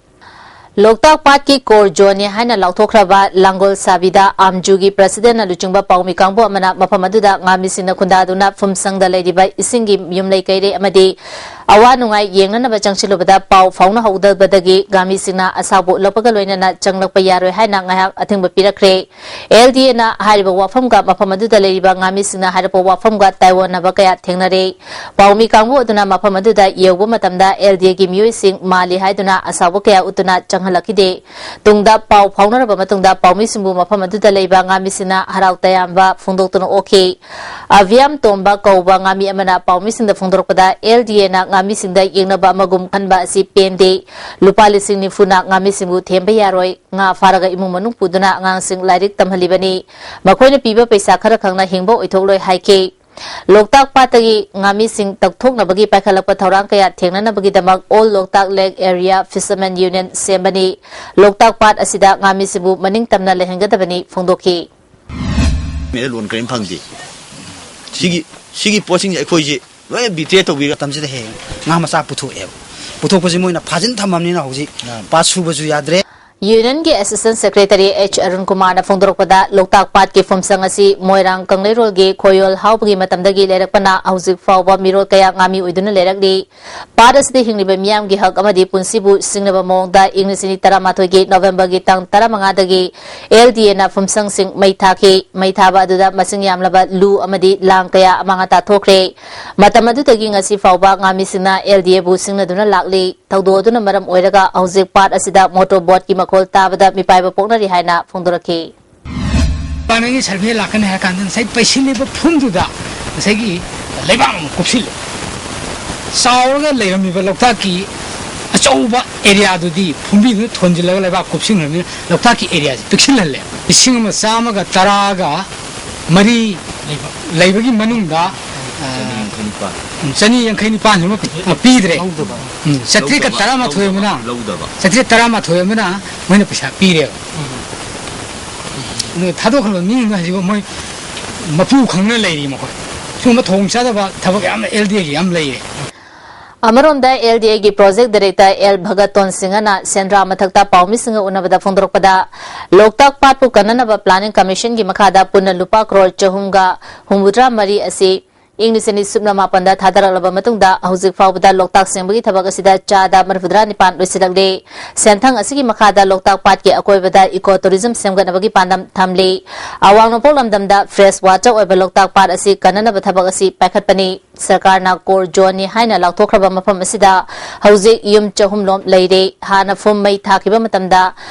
ꯂꯣꯛꯇꯥꯛ ꯄꯥꯠꯀꯤ core zone ꯅꯤ ꯍꯥꯏꯅ ꯂꯥꯎꯊꯣꯛꯈ꯭ꯔꯕ ꯂꯥꯡꯒꯣꯜ ꯁꯥꯕꯤꯗ ꯑꯥꯝꯖꯨꯒꯤ President ꯅ ꯂꯨꯆꯤꯡꯕ ꯄꯥꯎꯃꯤ ꯀꯥꯡꯕꯨ ꯑꯃꯅ ꯃꯐꯝ ꯑꯗꯨꯗ ꯉꯥꯃꯤꯁꯤꯡꯅ ꯈꯨꯟꯗꯥꯗꯨꯅ ꯐꯨꯝꯁꯪꯗ ꯂꯩꯔꯤꯕ ꯏꯁꯤꯡꯒꯤ ꯌꯨꯝꯂꯩ ꯀꯩꯔꯩ ꯑꯃꯗꯤ ꯑꯋꯥ ꯅꯨꯡꯉꯥꯏ ꯌꯦꯡꯅꯅꯕ ꯆꯪꯁꯤꯜꯂꯨꯕꯗ ꯄꯥꯎ ꯐꯥꯎꯅꯍꯧꯗꯕꯗꯒꯤ ꯉꯥꯃꯤꯁꯤꯡꯅ ꯑꯁꯥꯎꯕ ꯎꯠꯂꯛꯄꯒ ꯂꯣꯏꯅꯅ ꯆꯪꯂꯛꯄ ꯌꯥꯔꯣꯏ ꯍꯥꯏꯅ ꯉꯥꯏꯍꯥꯛ ꯑꯊꯤꯡꯕ ꯄꯤꯔꯛꯈ꯭ꯔꯦ꯫ L D A ꯅ ꯍꯥꯏꯔꯤꯕ ꯋꯥꯐꯝꯒ ꯃꯐꯝ ꯑꯗꯨꯗ ꯂꯩꯔꯤꯕ ꯉꯥꯃꯤꯁꯤꯡꯅ ꯍꯥꯏꯔꯛꯄ ꯋꯥꯐꯝꯒ ꯇꯥꯏꯑꯣꯟꯅꯕ ꯀꯌꯥ ꯊꯦꯡꯅꯔꯦ꯫ ꯄꯥꯎꯃꯤ ꯀꯥꯡꯕꯨ ꯑꯗꯨꯅ ꯃꯐꯝ ꯑꯗꯨꯗ ꯌꯧꯕ ꯃꯇꯝꯗ L D A ꯒꯤ ꯃꯤꯑꯣꯏꯁꯤꯡ ꯃꯥꯜꯂꯤ ꯍꯥꯏꯗꯨꯅ ꯑꯁꯥꯎꯕ ꯀꯌꯥ ꯎꯠꯇꯨꯅ ꯆꯪꯍꯜꯂꯛꯈꯤꯗꯦ꯫ ꯇꯨꯡꯗ ꯄꯥꯎ ꯐꯥꯎꯅꯔꯕ ꯃꯇꯨꯡꯗ ꯄꯥꯎꯃꯤꯁꯤꯡꯕꯨ ꯃꯐꯝ ꯑꯗꯨꯗ ꯂꯩꯕ ꯉꯥꯃꯤꯁꯤꯡꯅ ꯍꯔꯥꯎ ꯇꯌꯥꯝꯕ ꯐꯣꯡꯗꯣꯛꯇꯨꯅ ꯑꯣꯛꯈꯤ꯫ ꯑꯚꯤꯌꯥꯝ ꯇꯣꯝꯕ ꯀꯧꯕ ꯉꯥꯃꯤ ꯑꯃꯅ ꯄꯥꯎꯃꯤꯁꯤꯡꯗ ꯐꯣꯡꯗꯣꯔꯛꯄꯗ, L D A ꯅ ꯉꯥꯃꯤꯁꯤꯡꯗ ꯌꯦꯡꯅꯕ ꯑꯃꯒꯨꯝ ꯈꯟꯕ ꯑꯁꯤ ꯄꯦꯟꯗꯦ꯫ ꯂꯨꯄꯥ ꯂꯤꯁꯤꯡ ꯅꯤꯐꯨꯅ ꯉꯥꯃꯤꯁꯤꯡꯕꯨ ꯊꯦꯝꯕ ꯌꯥꯔꯣꯏ꯫ ꯉꯥ ꯐꯥꯔꯒ ꯏꯃꯨꯡ ꯃꯅꯨꯡ ꯄꯨꯗꯨꯅ ꯑꯉꯥꯡꯁꯤꯡ ꯂꯥꯏꯔꯤꯛ ꯇꯝꯍꯜꯂꯤꯕꯅꯤ꯫ ꯃꯈꯣꯏꯅ ꯄꯤꯕ ꯄꯩꯁꯥ ꯈꯔ ꯈꯛꯅ ꯍꯤꯡꯕ ꯑꯣꯏꯊꯣꯛꯂꯣꯏ ꯍꯥꯏꯈꯤ꯫ ꯂꯣꯛꯇꯥꯛ ꯄꯥꯠꯇꯒꯤ ꯉꯥꯃꯤꯁꯤꯡ ꯇꯧꯊꯣꯛꯅꯕꯒꯤ ꯄꯥꯏꯈꯠꯂꯛꯄ ꯊꯧꯔꯥꯡ ꯀꯌꯥ ꯊꯦꯡꯅꯅꯕꯒꯤꯗꯃꯛ All Loktak Lake Area Fishermen Union ꯁꯦꯝꯕꯅꯤ꯫ ꯂꯣꯛꯇꯥꯛ ꯄꯥꯠ ꯑꯁꯤꯗ ꯉꯥꯃꯤꯁꯤꯡꯕꯨ ꯃꯅꯤꯡ ꯇꯝꯅ ꯂꯩꯍꯟꯒꯗꯕꯅꯤ ꯐꯣꯡꯗꯣꯛꯈꯤ꯫ ꯃꯦꯗ ꯂꯣꯟ ꯀꯔꯤꯝ ꯐꯪꯗꯦ꯫ ꯁꯤꯒꯤ ꯁꯤꯒꯤ ꯄꯣꯠꯁꯤꯡꯁꯦ ꯑꯩꯈꯣꯏꯁꯦ ꯂꯣꯏꯅ ꯕꯤꯇ꯭ꯔꯦ ꯇꯧꯕꯤꯔ ꯃꯇꯝꯁꯤꯗ ꯍꯦꯛ ꯉꯥ ꯃꯆꯥ ꯄꯨꯊꯣꯛꯑꯦꯕ꯫ ꯄꯨꯊꯣꯛꯄꯁꯦ ꯃꯣꯏꯅ ꯐꯥꯖꯤꯟ ꯊꯝꯃꯕꯅꯤꯅ ꯍꯧꯖꯤꯛ ꯄꯥꯠ ꯁꯨꯕꯁꯨ ꯌꯥꯗ꯭ꯔꯦ꯫ ꯌꯨꯅꯤꯌꯟꯒꯤ ꯑꯦꯁꯤꯁꯇꯦꯟꯠ ꯁꯦꯀ꯭ꯔꯦꯇꯔꯤ ꯑꯦꯆ ꯑꯔꯨꯟ ꯀꯨꯃꯥꯔꯅ ꯐꯣꯡꯗꯣꯔꯛꯄꯗ, ꯂꯣꯛꯇꯥꯛ ꯄꯥꯠꯀꯤ ꯐꯨꯝꯁꯪ ꯑꯁꯤ ꯃꯣꯏꯔꯥꯡ ꯀꯪꯂꯩꯔꯣꯜꯒꯤ ꯈꯣꯌꯣꯜ ꯍꯥꯎꯕꯒꯤ ꯃꯇꯝꯗꯒꯤ ꯂꯩꯔꯛꯄꯅ ꯍꯧꯖꯤꯛ ꯐꯥꯎꯕ ꯃꯤꯔꯣꯜ ꯀꯌꯥ ꯉꯥꯃꯤ ꯑꯣꯏꯗꯨꯅ ꯂꯩꯔꯛꯂꯤ꯫ ꯄꯥꯠ ꯑꯁꯤꯗ ꯍꯤꯡꯂꯤꯕ ꯃꯤꯌꯥꯝꯒꯤ ꯍꯛ ꯑꯃꯗꯤ ꯄꯨꯟꯁꯤꯕꯨ ꯁꯤꯡꯅꯕ ꯃꯑꯣꯡꯗ ꯏꯪ ꯂꯤꯁꯤꯡ ꯑꯅꯤ ꯇꯔꯥꯃꯥꯊꯣꯏꯒꯤ ꯅꯣꯚꯦꯝꯕꯔꯒꯤ ꯇꯥꯡ ꯇꯔꯥꯃꯉꯥꯗꯒꯤ ꯑꯦꯜ ꯗꯤ ꯑꯦꯅ ꯐꯨꯝꯁꯪꯁꯤꯡ ꯃꯩ ꯊꯥꯈꯤ꯫ ꯃꯩ ꯊꯥꯕ ꯑꯗꯨꯗ ꯃꯁꯤꯡ ꯌꯥꯝꯂꯕ ꯂꯨ ꯑꯃꯗꯤ ꯂꯥꯡ ꯀꯌꯥ ꯑꯃꯥꯡ ꯑꯇꯥ ꯊꯣꯛꯈ꯭ꯔꯦ꯫ ꯃꯇꯝ ꯑꯗꯨꯗꯒꯤ ꯉꯁꯤ ꯐꯥꯎꯕ ꯉꯥꯃꯤꯁꯤꯡꯅ ꯑꯦꯜ ꯗꯤ ꯑꯦꯕꯨ ꯁꯤꯡꯅꯗꯨꯅ ꯂꯥꯛꯂꯤ꯫ ꯊꯧꯗꯣꯛ ꯑꯗꯨꯅ ꯃꯔꯝ ꯑꯣꯏꯔꯒ ꯍꯧꯖꯤꯛ ꯄꯥꯠ ꯑꯁꯤꯗ ꯃꯣꯇꯣꯔ ꯕꯣꯠꯀꯤ ꯃꯈꯣꯜ ꯇꯥꯕꯗ ꯃꯤꯄꯥꯏꯕ ꯄꯣꯛꯅꯔꯤ ꯍꯥꯏꯅ ꯐꯣꯡꯗꯣꯔꯛꯈꯤ꯫ ꯄꯥꯅꯒꯤ ꯁꯔꯚꯦ ꯂꯥꯛꯀꯅꯤ ꯍꯥꯏ ꯀꯥꯟꯗ ꯉꯁꯥꯏ ꯄꯩꯁꯤꯜꯂꯤꯕ ꯐꯨꯝꯗꯨꯗ ꯉꯁꯥꯏꯒꯤ ꯂꯩꯕꯥꯛ ꯑꯃ ꯀꯨꯞꯁꯤꯜꯂꯦ꯫ ꯆꯥꯎꯔꯒ ꯂꯩꯔꯝꯃꯤꯕ ꯂꯣꯛꯇꯥꯛꯀꯤ ꯑꯆꯧꯕ ꯑꯦꯔꯤꯌꯥꯗꯨꯗꯤ ꯐꯨꯝꯕꯤꯗꯨꯅ ꯊꯣꯟꯖꯤꯜꯂꯒ ꯂꯩꯕꯥꯛ ꯀꯨꯞꯁꯤꯟꯈ꯭ꯔꯕꯅꯤꯅ ꯂꯣꯛꯇꯥꯛꯀꯤ ꯑꯦꯔꯤꯌꯥꯁꯤ ꯄꯤꯛꯁꯤꯜꯍꯜꯂꯦ꯫ ꯂꯤꯁꯤꯡ ꯑꯃ ꯆꯥꯝꯃꯒ ꯇꯔꯥꯒ ꯃꯔꯤ ꯂꯩꯕꯒꯤ ꯃꯅꯨꯡꯗ ꯆꯅꯤ ꯌꯥꯡꯈꯩ ꯅꯤꯄꯥꯟꯁꯤꯃ ꯄꯤꯗ꯭ꯔꯦ꯫ ꯎꯝ, ꯆꯥꯇ꯭ꯔꯦꯠꯀ ꯇꯔꯥꯃꯥꯊꯣꯏ ꯑꯃꯅ, ꯆꯥꯇ꯭ꯔꯦꯠ ꯇꯔꯥꯃꯥꯊꯣꯏ ꯑꯃꯅ ꯃꯣꯏꯅ ꯄꯩꯁꯥ ꯄꯤꯔꯦꯕ꯫ ꯑꯗꯨꯒ ꯊꯥꯗꯣꯛꯈ꯭ꯔꯕ ꯃꯤꯁꯤꯡꯗꯣ ꯍꯧꯖꯤꯛ ꯃꯣꯏ ꯃꯄꯨ ꯈꯪꯗꯅ ꯂꯩꯔꯤ꯫ ꯃꯈꯣꯏ ꯁꯤꯒꯨꯝꯕ ꯊꯧꯑꯣꯡ ꯆꯥꯗꯕ ꯊꯕꯛ ꯌꯥꯝꯅ ꯑꯦꯜ ꯗꯤ ꯑꯦꯒꯤ ꯌꯥꯝ ꯂꯩꯔꯦ꯫ ꯑꯃꯔꯣꯝꯗ, ꯑꯦꯜ ꯗꯤ ꯑꯦꯒꯤ project director L Bhagat tone ꯁꯤꯡꯍꯅ ꯁꯦꯟꯗ꯭ꯔꯥ ꯃꯊꯛꯇ ꯄꯥꯎꯃꯤꯁꯤꯡꯒ ꯎꯅꯕꯗ ꯐꯣꯡꯗꯣꯔꯛꯄꯗ, ꯂꯣꯛꯇꯥꯛ ꯄꯥꯠꯄꯨ ꯀꯟꯅꯅꯕ ꯄ꯭ꯂꯥꯅꯤꯡ ꯀꯃꯤꯁꯟꯒꯤ ꯃꯈꯥꯗ ꯄꯨꯟꯅ ꯂꯨꯄꯥ ꯀ꯭ꯔꯣꯔ ꯆꯍꯨꯝꯒ ꯍꯨꯝꯐꯨꯇꯔꯥ ꯃꯔꯤ ꯑꯁꯤ ꯏꯪ ꯂꯤꯁꯤꯡ ꯑꯅꯤ ꯁꯨꯞꯅ ꯃꯥꯄꯟꯗ ꯊꯥꯗꯔꯛꯂꯕ ꯃꯇꯨꯡꯗ, ꯍꯧꯖꯤꯛ ꯐꯥꯎꯕꯗ ꯂꯣꯛꯇꯥꯛ ꯁꯦꯡꯕꯒꯤ ꯊꯕꯛ ꯑꯁꯤꯗ ꯆꯥꯗ ꯃꯔꯤꯐꯨꯇꯔꯥ ꯅꯤꯄꯥꯟ ꯂꯣꯏꯁꯤꯜꯂꯛꯂꯦ꯫ ꯁꯦꯟꯊꯪ ꯑꯁꯤꯒꯤ ꯃꯈꯥꯗ ꯂꯣꯛꯇꯥꯛ ꯄꯥꯠꯀꯤ ꯑꯀꯣꯏꯕꯗ ꯏꯀꯣ ꯇꯨꯔꯤꯖꯝ ꯁꯦꯝꯒꯠꯅꯕꯒꯤ ꯄꯥꯟꯗꯝ ꯊꯝꯂꯤ꯫ ꯑꯋꯥꯡ ꯅꯣꯡꯄꯣꯛ ꯂꯝꯗꯝꯗ ꯐ꯭ꯔꯦꯁ ꯋꯥꯇꯔ ꯑꯣꯏꯕ ꯂꯣꯛꯇꯥꯛ ꯄꯥꯠ ꯑꯁꯤ ꯀꯟꯅꯅꯕ ꯊꯕꯛ ꯑꯁꯤ ꯄꯥꯏꯈꯠꯄꯅꯤ꯫ ꯁꯔꯀꯥꯔꯅ core zoneꯅꯤ ꯍꯥꯏꯅ ꯂꯥꯎꯊꯣꯛꯈ꯭ꯔꯕ ꯃꯐꯝ ꯑꯁꯤꯗ ꯍꯧꯖꯤꯛ ꯌꯨꯝ ꯆꯍꯨꯝ ꯂꯣꯝ ꯂꯩꯔꯦ꯫ ꯍꯥꯟꯅ ꯐꯨꯝ ꯃꯩ ꯊꯥꯈꯤꯕ ꯃꯇꯝꯗ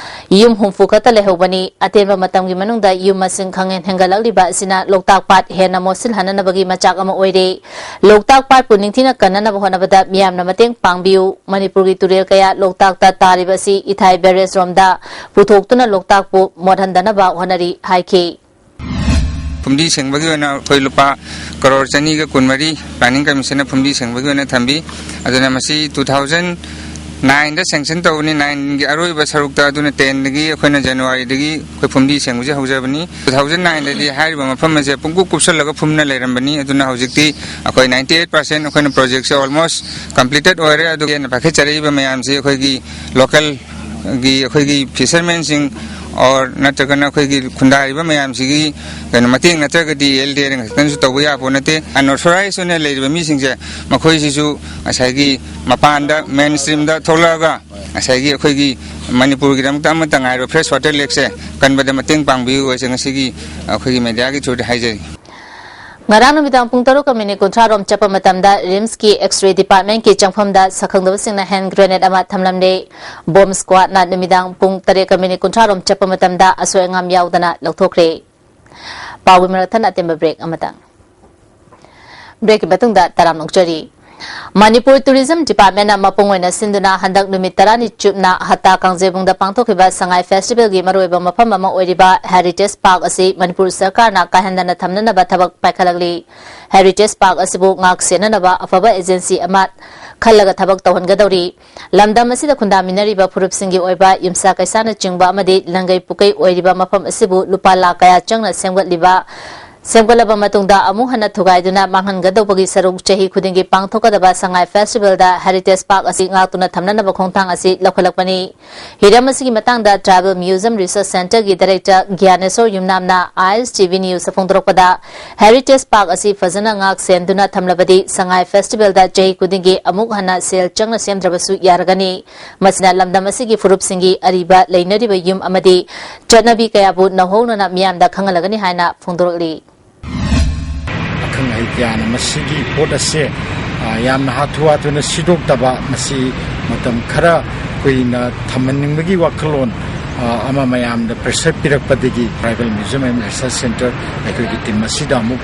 ꯌꯨꯝ ꯍꯨꯝꯐꯨ ꯈꯛꯇ ꯂꯩꯍꯧꯕꯅꯤ꯫ ꯑꯇꯦꯟꯕ ꯃꯇꯝꯒꯤ ꯃꯅꯨꯡꯗ ꯌꯨꯝ ꯃꯁꯤꯡ ꯈꯪꯍꯦꯟ ꯍꯦꯟꯒꯠꯂꯛꯂꯤꯕ ꯑꯁꯤꯅ ꯂꯣꯛꯇꯥꯛ ꯄꯥꯠ ꯍꯦꯟꯅ ꯃꯣꯠꯁꯤꯜꯍꯟꯅꯅꯕꯒꯤ ꯃꯆꯥꯛ ꯑꯃ ꯑꯣꯏꯔꯦ꯫ ꯂꯣꯛꯇꯥꯛ ꯄꯥꯠꯄꯨ ꯅꯤꯡꯊꯤꯅ ꯀꯟꯅꯅꯕ ꯍꯣꯠꯅꯕꯗ ꯃꯤꯌꯥꯝꯅ ꯃꯇꯦꯡ ꯄꯥꯡꯕꯤꯌꯨ꯫ ꯃꯅꯤꯄꯨꯔꯒꯤ ꯇꯨꯔꯦꯜ ꯀꯌꯥ ꯂꯣꯛꯇꯥꯛꯇ ꯇꯥꯔꯤꯕ ꯑꯁꯤ ꯏꯊꯥꯏ barrage ꯔꯣꯝꯗ ꯄꯨꯊꯣꯛꯇꯨꯅ ꯂꯣꯛꯇꯥꯛꯄꯨ ꯃꯣꯠꯍꯟꯗꯅꯕ ꯍꯣꯠꯅꯔꯤ ꯍꯥꯏꯈꯤ꯫ ꯐꯨꯝꯗꯤ ꯁꯦꯡꯕꯒꯤ ꯑꯣꯏꯅ ꯑꯩꯈꯣꯏ ꯂꯨꯄꯥ ꯀꯔꯣꯔ ꯆꯅꯤꯒ ꯀꯨꯟꯃꯔꯤ planning commissionꯅ ꯐꯨꯝꯗꯤ ꯁꯦꯡꯕꯒꯤ ꯑꯣꯏꯅ ꯊꯝꯕꯤ꯫ ꯑꯗꯨꯅ ꯃꯁꯤ two thousand nineꯗ sanction ꯇꯧꯕꯅꯤ, nineꯒꯤ ꯑꯔꯣꯏꯕ ꯁꯔꯨꯛꯇ꯫ ꯑꯗꯨꯅ tenꯗꯒꯤ ꯑꯩꯈꯣꯏꯅ Januaryꯗꯒꯤ ꯑꯩꯈꯣꯏ ꯐꯨꯝꯗꯤ ꯁꯦꯡꯕꯁꯦ ꯍꯧꯖꯕꯅꯤ꯫ Two thousand nineꯗꯗꯤ ꯍꯥꯏꯔꯤꯕ ꯃꯐꯝ ꯑꯁꯦ ꯄꯨꯡꯀꯨꯞ ꯀꯨꯞꯁꯜꯂꯒ ꯐꯨꯝꯅ ꯂꯩꯔꯝꯕꯅꯤ꯫ ꯑꯗꯨꯅ ꯍꯧꯖꯤꯛꯇꯤ ꯑꯩꯈꯣꯏ ninety eight percent ꯑꯩꯈꯣꯏꯅ projectꯁꯦ almost completed ꯑꯣꯏꯔꯦ꯫ ꯑꯗꯨꯒ ꯍꯦꯟꯅ ꯄꯥꯏꯈꯠꯆꯔꯛꯏꯕ ꯃꯌꯥꯝꯁꯤ ꯑꯩꯈꯣꯏꯒꯤ local ꯒꯤ ꯑꯩꯈꯣꯏꯒꯤ fishermanꯁꯤꯡ or ꯅꯠꯇ꯭ꯔꯒꯅ ꯑꯩꯈꯣꯏꯒꯤ ꯈꯨꯟꯗꯥꯔꯤꯕ ꯃꯌꯥꯝꯁꯤꯒꯤ ꯀꯩꯅꯣ ꯃꯇꯦꯡ ꯅꯠꯇ꯭ꯔꯒꯗꯤ LDAꯅ ꯈꯛꯇꯅꯁꯨ ꯇꯧꯕ ꯌꯥꯄꯣꯠ ꯅꯠꯇꯦ꯫ Unauthorized ꯑꯣꯏꯅ ꯂꯩꯔꯤꯕ ꯃꯤꯁꯤꯡꯁꯦ ꯃꯈꯣꯏꯁꯤꯁꯨ ꯉꯁꯥꯏꯒꯤ ꯃꯄꯥꯟꯗ mainstreamꯗ ꯊꯣꯛꯂꯛꯑꯒ ꯉꯁꯥꯏꯒꯤ ꯑꯩꯈꯣꯏꯒꯤ ꯃꯅꯤꯄꯨꯔꯒꯤꯗꯃꯛꯇ ꯑꯃꯠꯇ ꯉꯥꯏꯔꯕ fresh water lakeꯁꯦ ꯀꯟꯕꯗ ꯃꯇꯦꯡ ꯄꯥꯡꯕꯤꯌꯨ ꯍꯥꯏꯁꯦ ꯉꯁꯤꯒꯤ ꯑꯩꯈꯣꯏꯒꯤ mediaꯒꯤ throughꯗ ꯍꯥꯏꯖꯔꯤ꯫ ꯉꯔꯥꯡ ꯅꯨꯃꯤꯗꯥꯡ ꯄꯨꯡ ꯇꯔꯨꯛꯀ minute ꯀꯨꯟꯊ꯭ꯔꯥ ꯔꯣꯝ ꯆꯠꯄ ꯃꯇꯝꯗ RIMSꯀꯤ X-ray departmentꯀꯤ ꯆꯪꯐꯝꯗ ꯁꯛꯈꯪꯗꯕꯁꯤꯡꯅ hand grenade ꯑꯃ ꯊꯝꯂꯝꯂꯦ꯫ Bomb squadꯅ ꯅꯨꯃꯤꯗꯥꯡ ꯄꯨꯡ ꯇꯔꯦꯠꯀ minute ꯀꯨꯟꯊ꯭ꯔꯥ ꯔꯣꯝ ꯆꯠꯄ ꯃꯇꯝꯗ ꯑꯁꯣꯏ ꯑꯉꯥꯝ ꯌꯥꯎꯗꯅ ꯂꯧꯊꯣꯛꯈ꯭ꯔꯦ꯫ ꯄꯥꯎꯒꯤ ꯃꯔꯛ ꯊꯠꯅ ꯑꯇꯦꯟꯕ break ꯑꯃꯇꯪ꯫ Breakꯀꯤ ꯃꯇꯨꯡꯗ ꯇꯔꯥꯝꯅ ꯑꯣꯛꯆꯔꯤ꯫ ꯃꯅꯤꯄꯨꯔ Tourism Departmentꯅ ꯃꯄꯨꯡ ꯑꯣꯏꯅ ꯁꯤꯟꯗꯨꯅ ꯍꯟꯗꯛ ꯅꯨꯃꯤꯠ ꯇꯔꯥꯅꯤ ꯆꯨꯞꯅ ꯍꯠꯇꯥ ꯀꯥꯡꯖꯩꯕꯨꯡꯗ ꯄꯥꯡꯊꯣꯛꯈꯤꯕ ꯁꯉꯥꯏ Festivalꯒꯤ ꯃꯔꯨꯑꯣꯏꯕ ꯃꯐꯝ ꯑꯃ ꯑꯣꯏꯔꯤꯕ Heritage Park ꯑꯁꯤ ꯃꯅꯤꯄꯨꯔ ꯁꯔꯀꯥꯔꯅ ꯀꯥꯏꯍꯟꯗꯅ ꯊꯝꯅꯅꯕ ꯊꯕꯛ ꯄꯥꯏꯈꯠꯂꯛꯂꯤ꯫ Heritage Park ꯑꯁꯤꯕꯨ ꯉꯥꯛ ꯁꯦꯟꯅꯅꯕ ꯑꯐꯕ agency ꯑꯃ ꯈꯜꯂꯒ ꯊꯕꯛ ꯇꯧꯍꯟꯒꯗꯧꯔꯤ꯫ ꯂꯝꯗꯝ ꯑꯁꯤꯗ ꯈꯨꯟꯗꯥꯃꯤꯟꯅꯔꯤꯕ ꯐꯨꯔꯨꯞꯁꯤꯡꯒꯤ ꯑꯣꯏꯕ ꯌꯨꯝꯁꯥ ꯀꯩꯁꯥꯅꯆꯤꯡꯕ ꯑꯃꯗꯤ ꯂꯪꯒꯩ ꯄꯨꯀꯩ ꯑꯣꯏꯔꯤꯕ ꯃꯐꯝ ꯑꯁꯤꯕꯨ ꯂꯨꯄꯥ ꯂꯥꯈ ꯀꯌꯥ ꯆꯪꯅ ꯁꯦꯝꯒꯠꯂꯤꯕ, ꯁꯦꯝꯒꯠꯂꯕ ꯃꯇꯨꯡꯗ ꯑꯃꯨꯛ ꯍꯟꯅ ꯊꯨꯒꯥꯏꯗꯨꯅ ꯃꯥꯡꯍꯟꯒꯗꯧꯕꯒꯤ ꯁꯔꯨꯛ ꯆꯍꯤ ꯈꯨꯗꯤꯡꯒꯤ ꯄꯥꯡꯊꯣꯛꯀꯗꯕ ꯁꯉꯥꯏ Festivalꯗ Heritage Park ꯑꯁꯤ ꯉꯥꯛꯇꯨꯅ ꯊꯝꯅꯅꯕ ꯈꯣꯡꯊꯥꯡ ꯑꯁꯤ ꯂꯧꯈꯠꯂꯛꯄꯅꯤ꯫ ꯍꯤꯔꯝ ꯑꯁꯤꯒꯤ ꯃꯇꯥꯡꯗ Tribal Museum Research Centreꯒꯤ Director ꯒ꯭ꯌꯥꯅꯦꯁꯣꯔ ꯌꯨꯝꯅꯥꯝꯅ ISTV Newsꯇ ꯐꯣꯡꯗꯣꯔꯛꯄꯗ, Heritage Park ꯑꯁꯤ ꯐꯖꯅ ꯉꯥꯛ ꯁꯦꯟꯗꯨꯅ ꯊꯝꯂꯕꯗꯤ ꯁꯉꯥꯏ Festivalꯗ ꯆꯍꯤ ꯈꯨꯗꯤꯡꯒꯤ ꯑꯃꯨꯛ ꯍꯟꯅ ꯁꯦꯜ ꯆꯪꯅ ꯁꯦꯝꯗ꯭ꯔꯕꯁꯨ ꯌꯥꯔꯒꯅꯤ꯫ ꯃꯁꯤꯅ ꯂꯝꯗꯝ ꯑꯁꯤꯒꯤ ꯐꯨꯔꯨꯞꯁꯤꯡꯒꯤ ꯑꯔꯤꯕ ꯂꯩꯅꯔꯤꯕ ꯌꯨꯝ ꯑꯃꯗꯤ ꯆꯠꯅꯕꯤ ꯀꯌꯥꯕꯨ ꯅꯧꯍꯧꯅꯅ ꯃꯤꯌꯥꯝꯗ ꯈꯪꯍꯜꯂꯒꯅꯤ ꯍꯥꯏꯅ ꯐꯣꯡꯗꯣꯔꯛꯂꯤ꯫ ꯑꯈꯪ ꯑꯍꯩ ꯌꯥꯅ ꯃꯁꯤꯒꯤ ꯄꯣꯠ ꯑꯁꯦ, ꯑ, ꯌꯥꯝꯅ ꯍꯥꯊꯨ ꯍꯥꯊꯨꯅ ꯁꯤꯗꯣꯛꯇꯕ, ꯃꯁꯤ ꯃꯇꯝ ꯈꯔ ꯀꯨꯏꯅ ꯊꯝꯍꯟꯅꯤꯡꯕꯒꯤ ꯋꯥꯈꯜꯂꯣꯟ, ꯑ, ꯑꯃ ꯃꯌꯥꯝꯗ pressure ꯄꯤꯔꯛꯄꯗꯒꯤ Tribal Museum and Research Centre ꯑꯩꯈꯣꯏꯒꯤ team ꯑꯁꯤꯗ ꯑꯃꯨꯛ,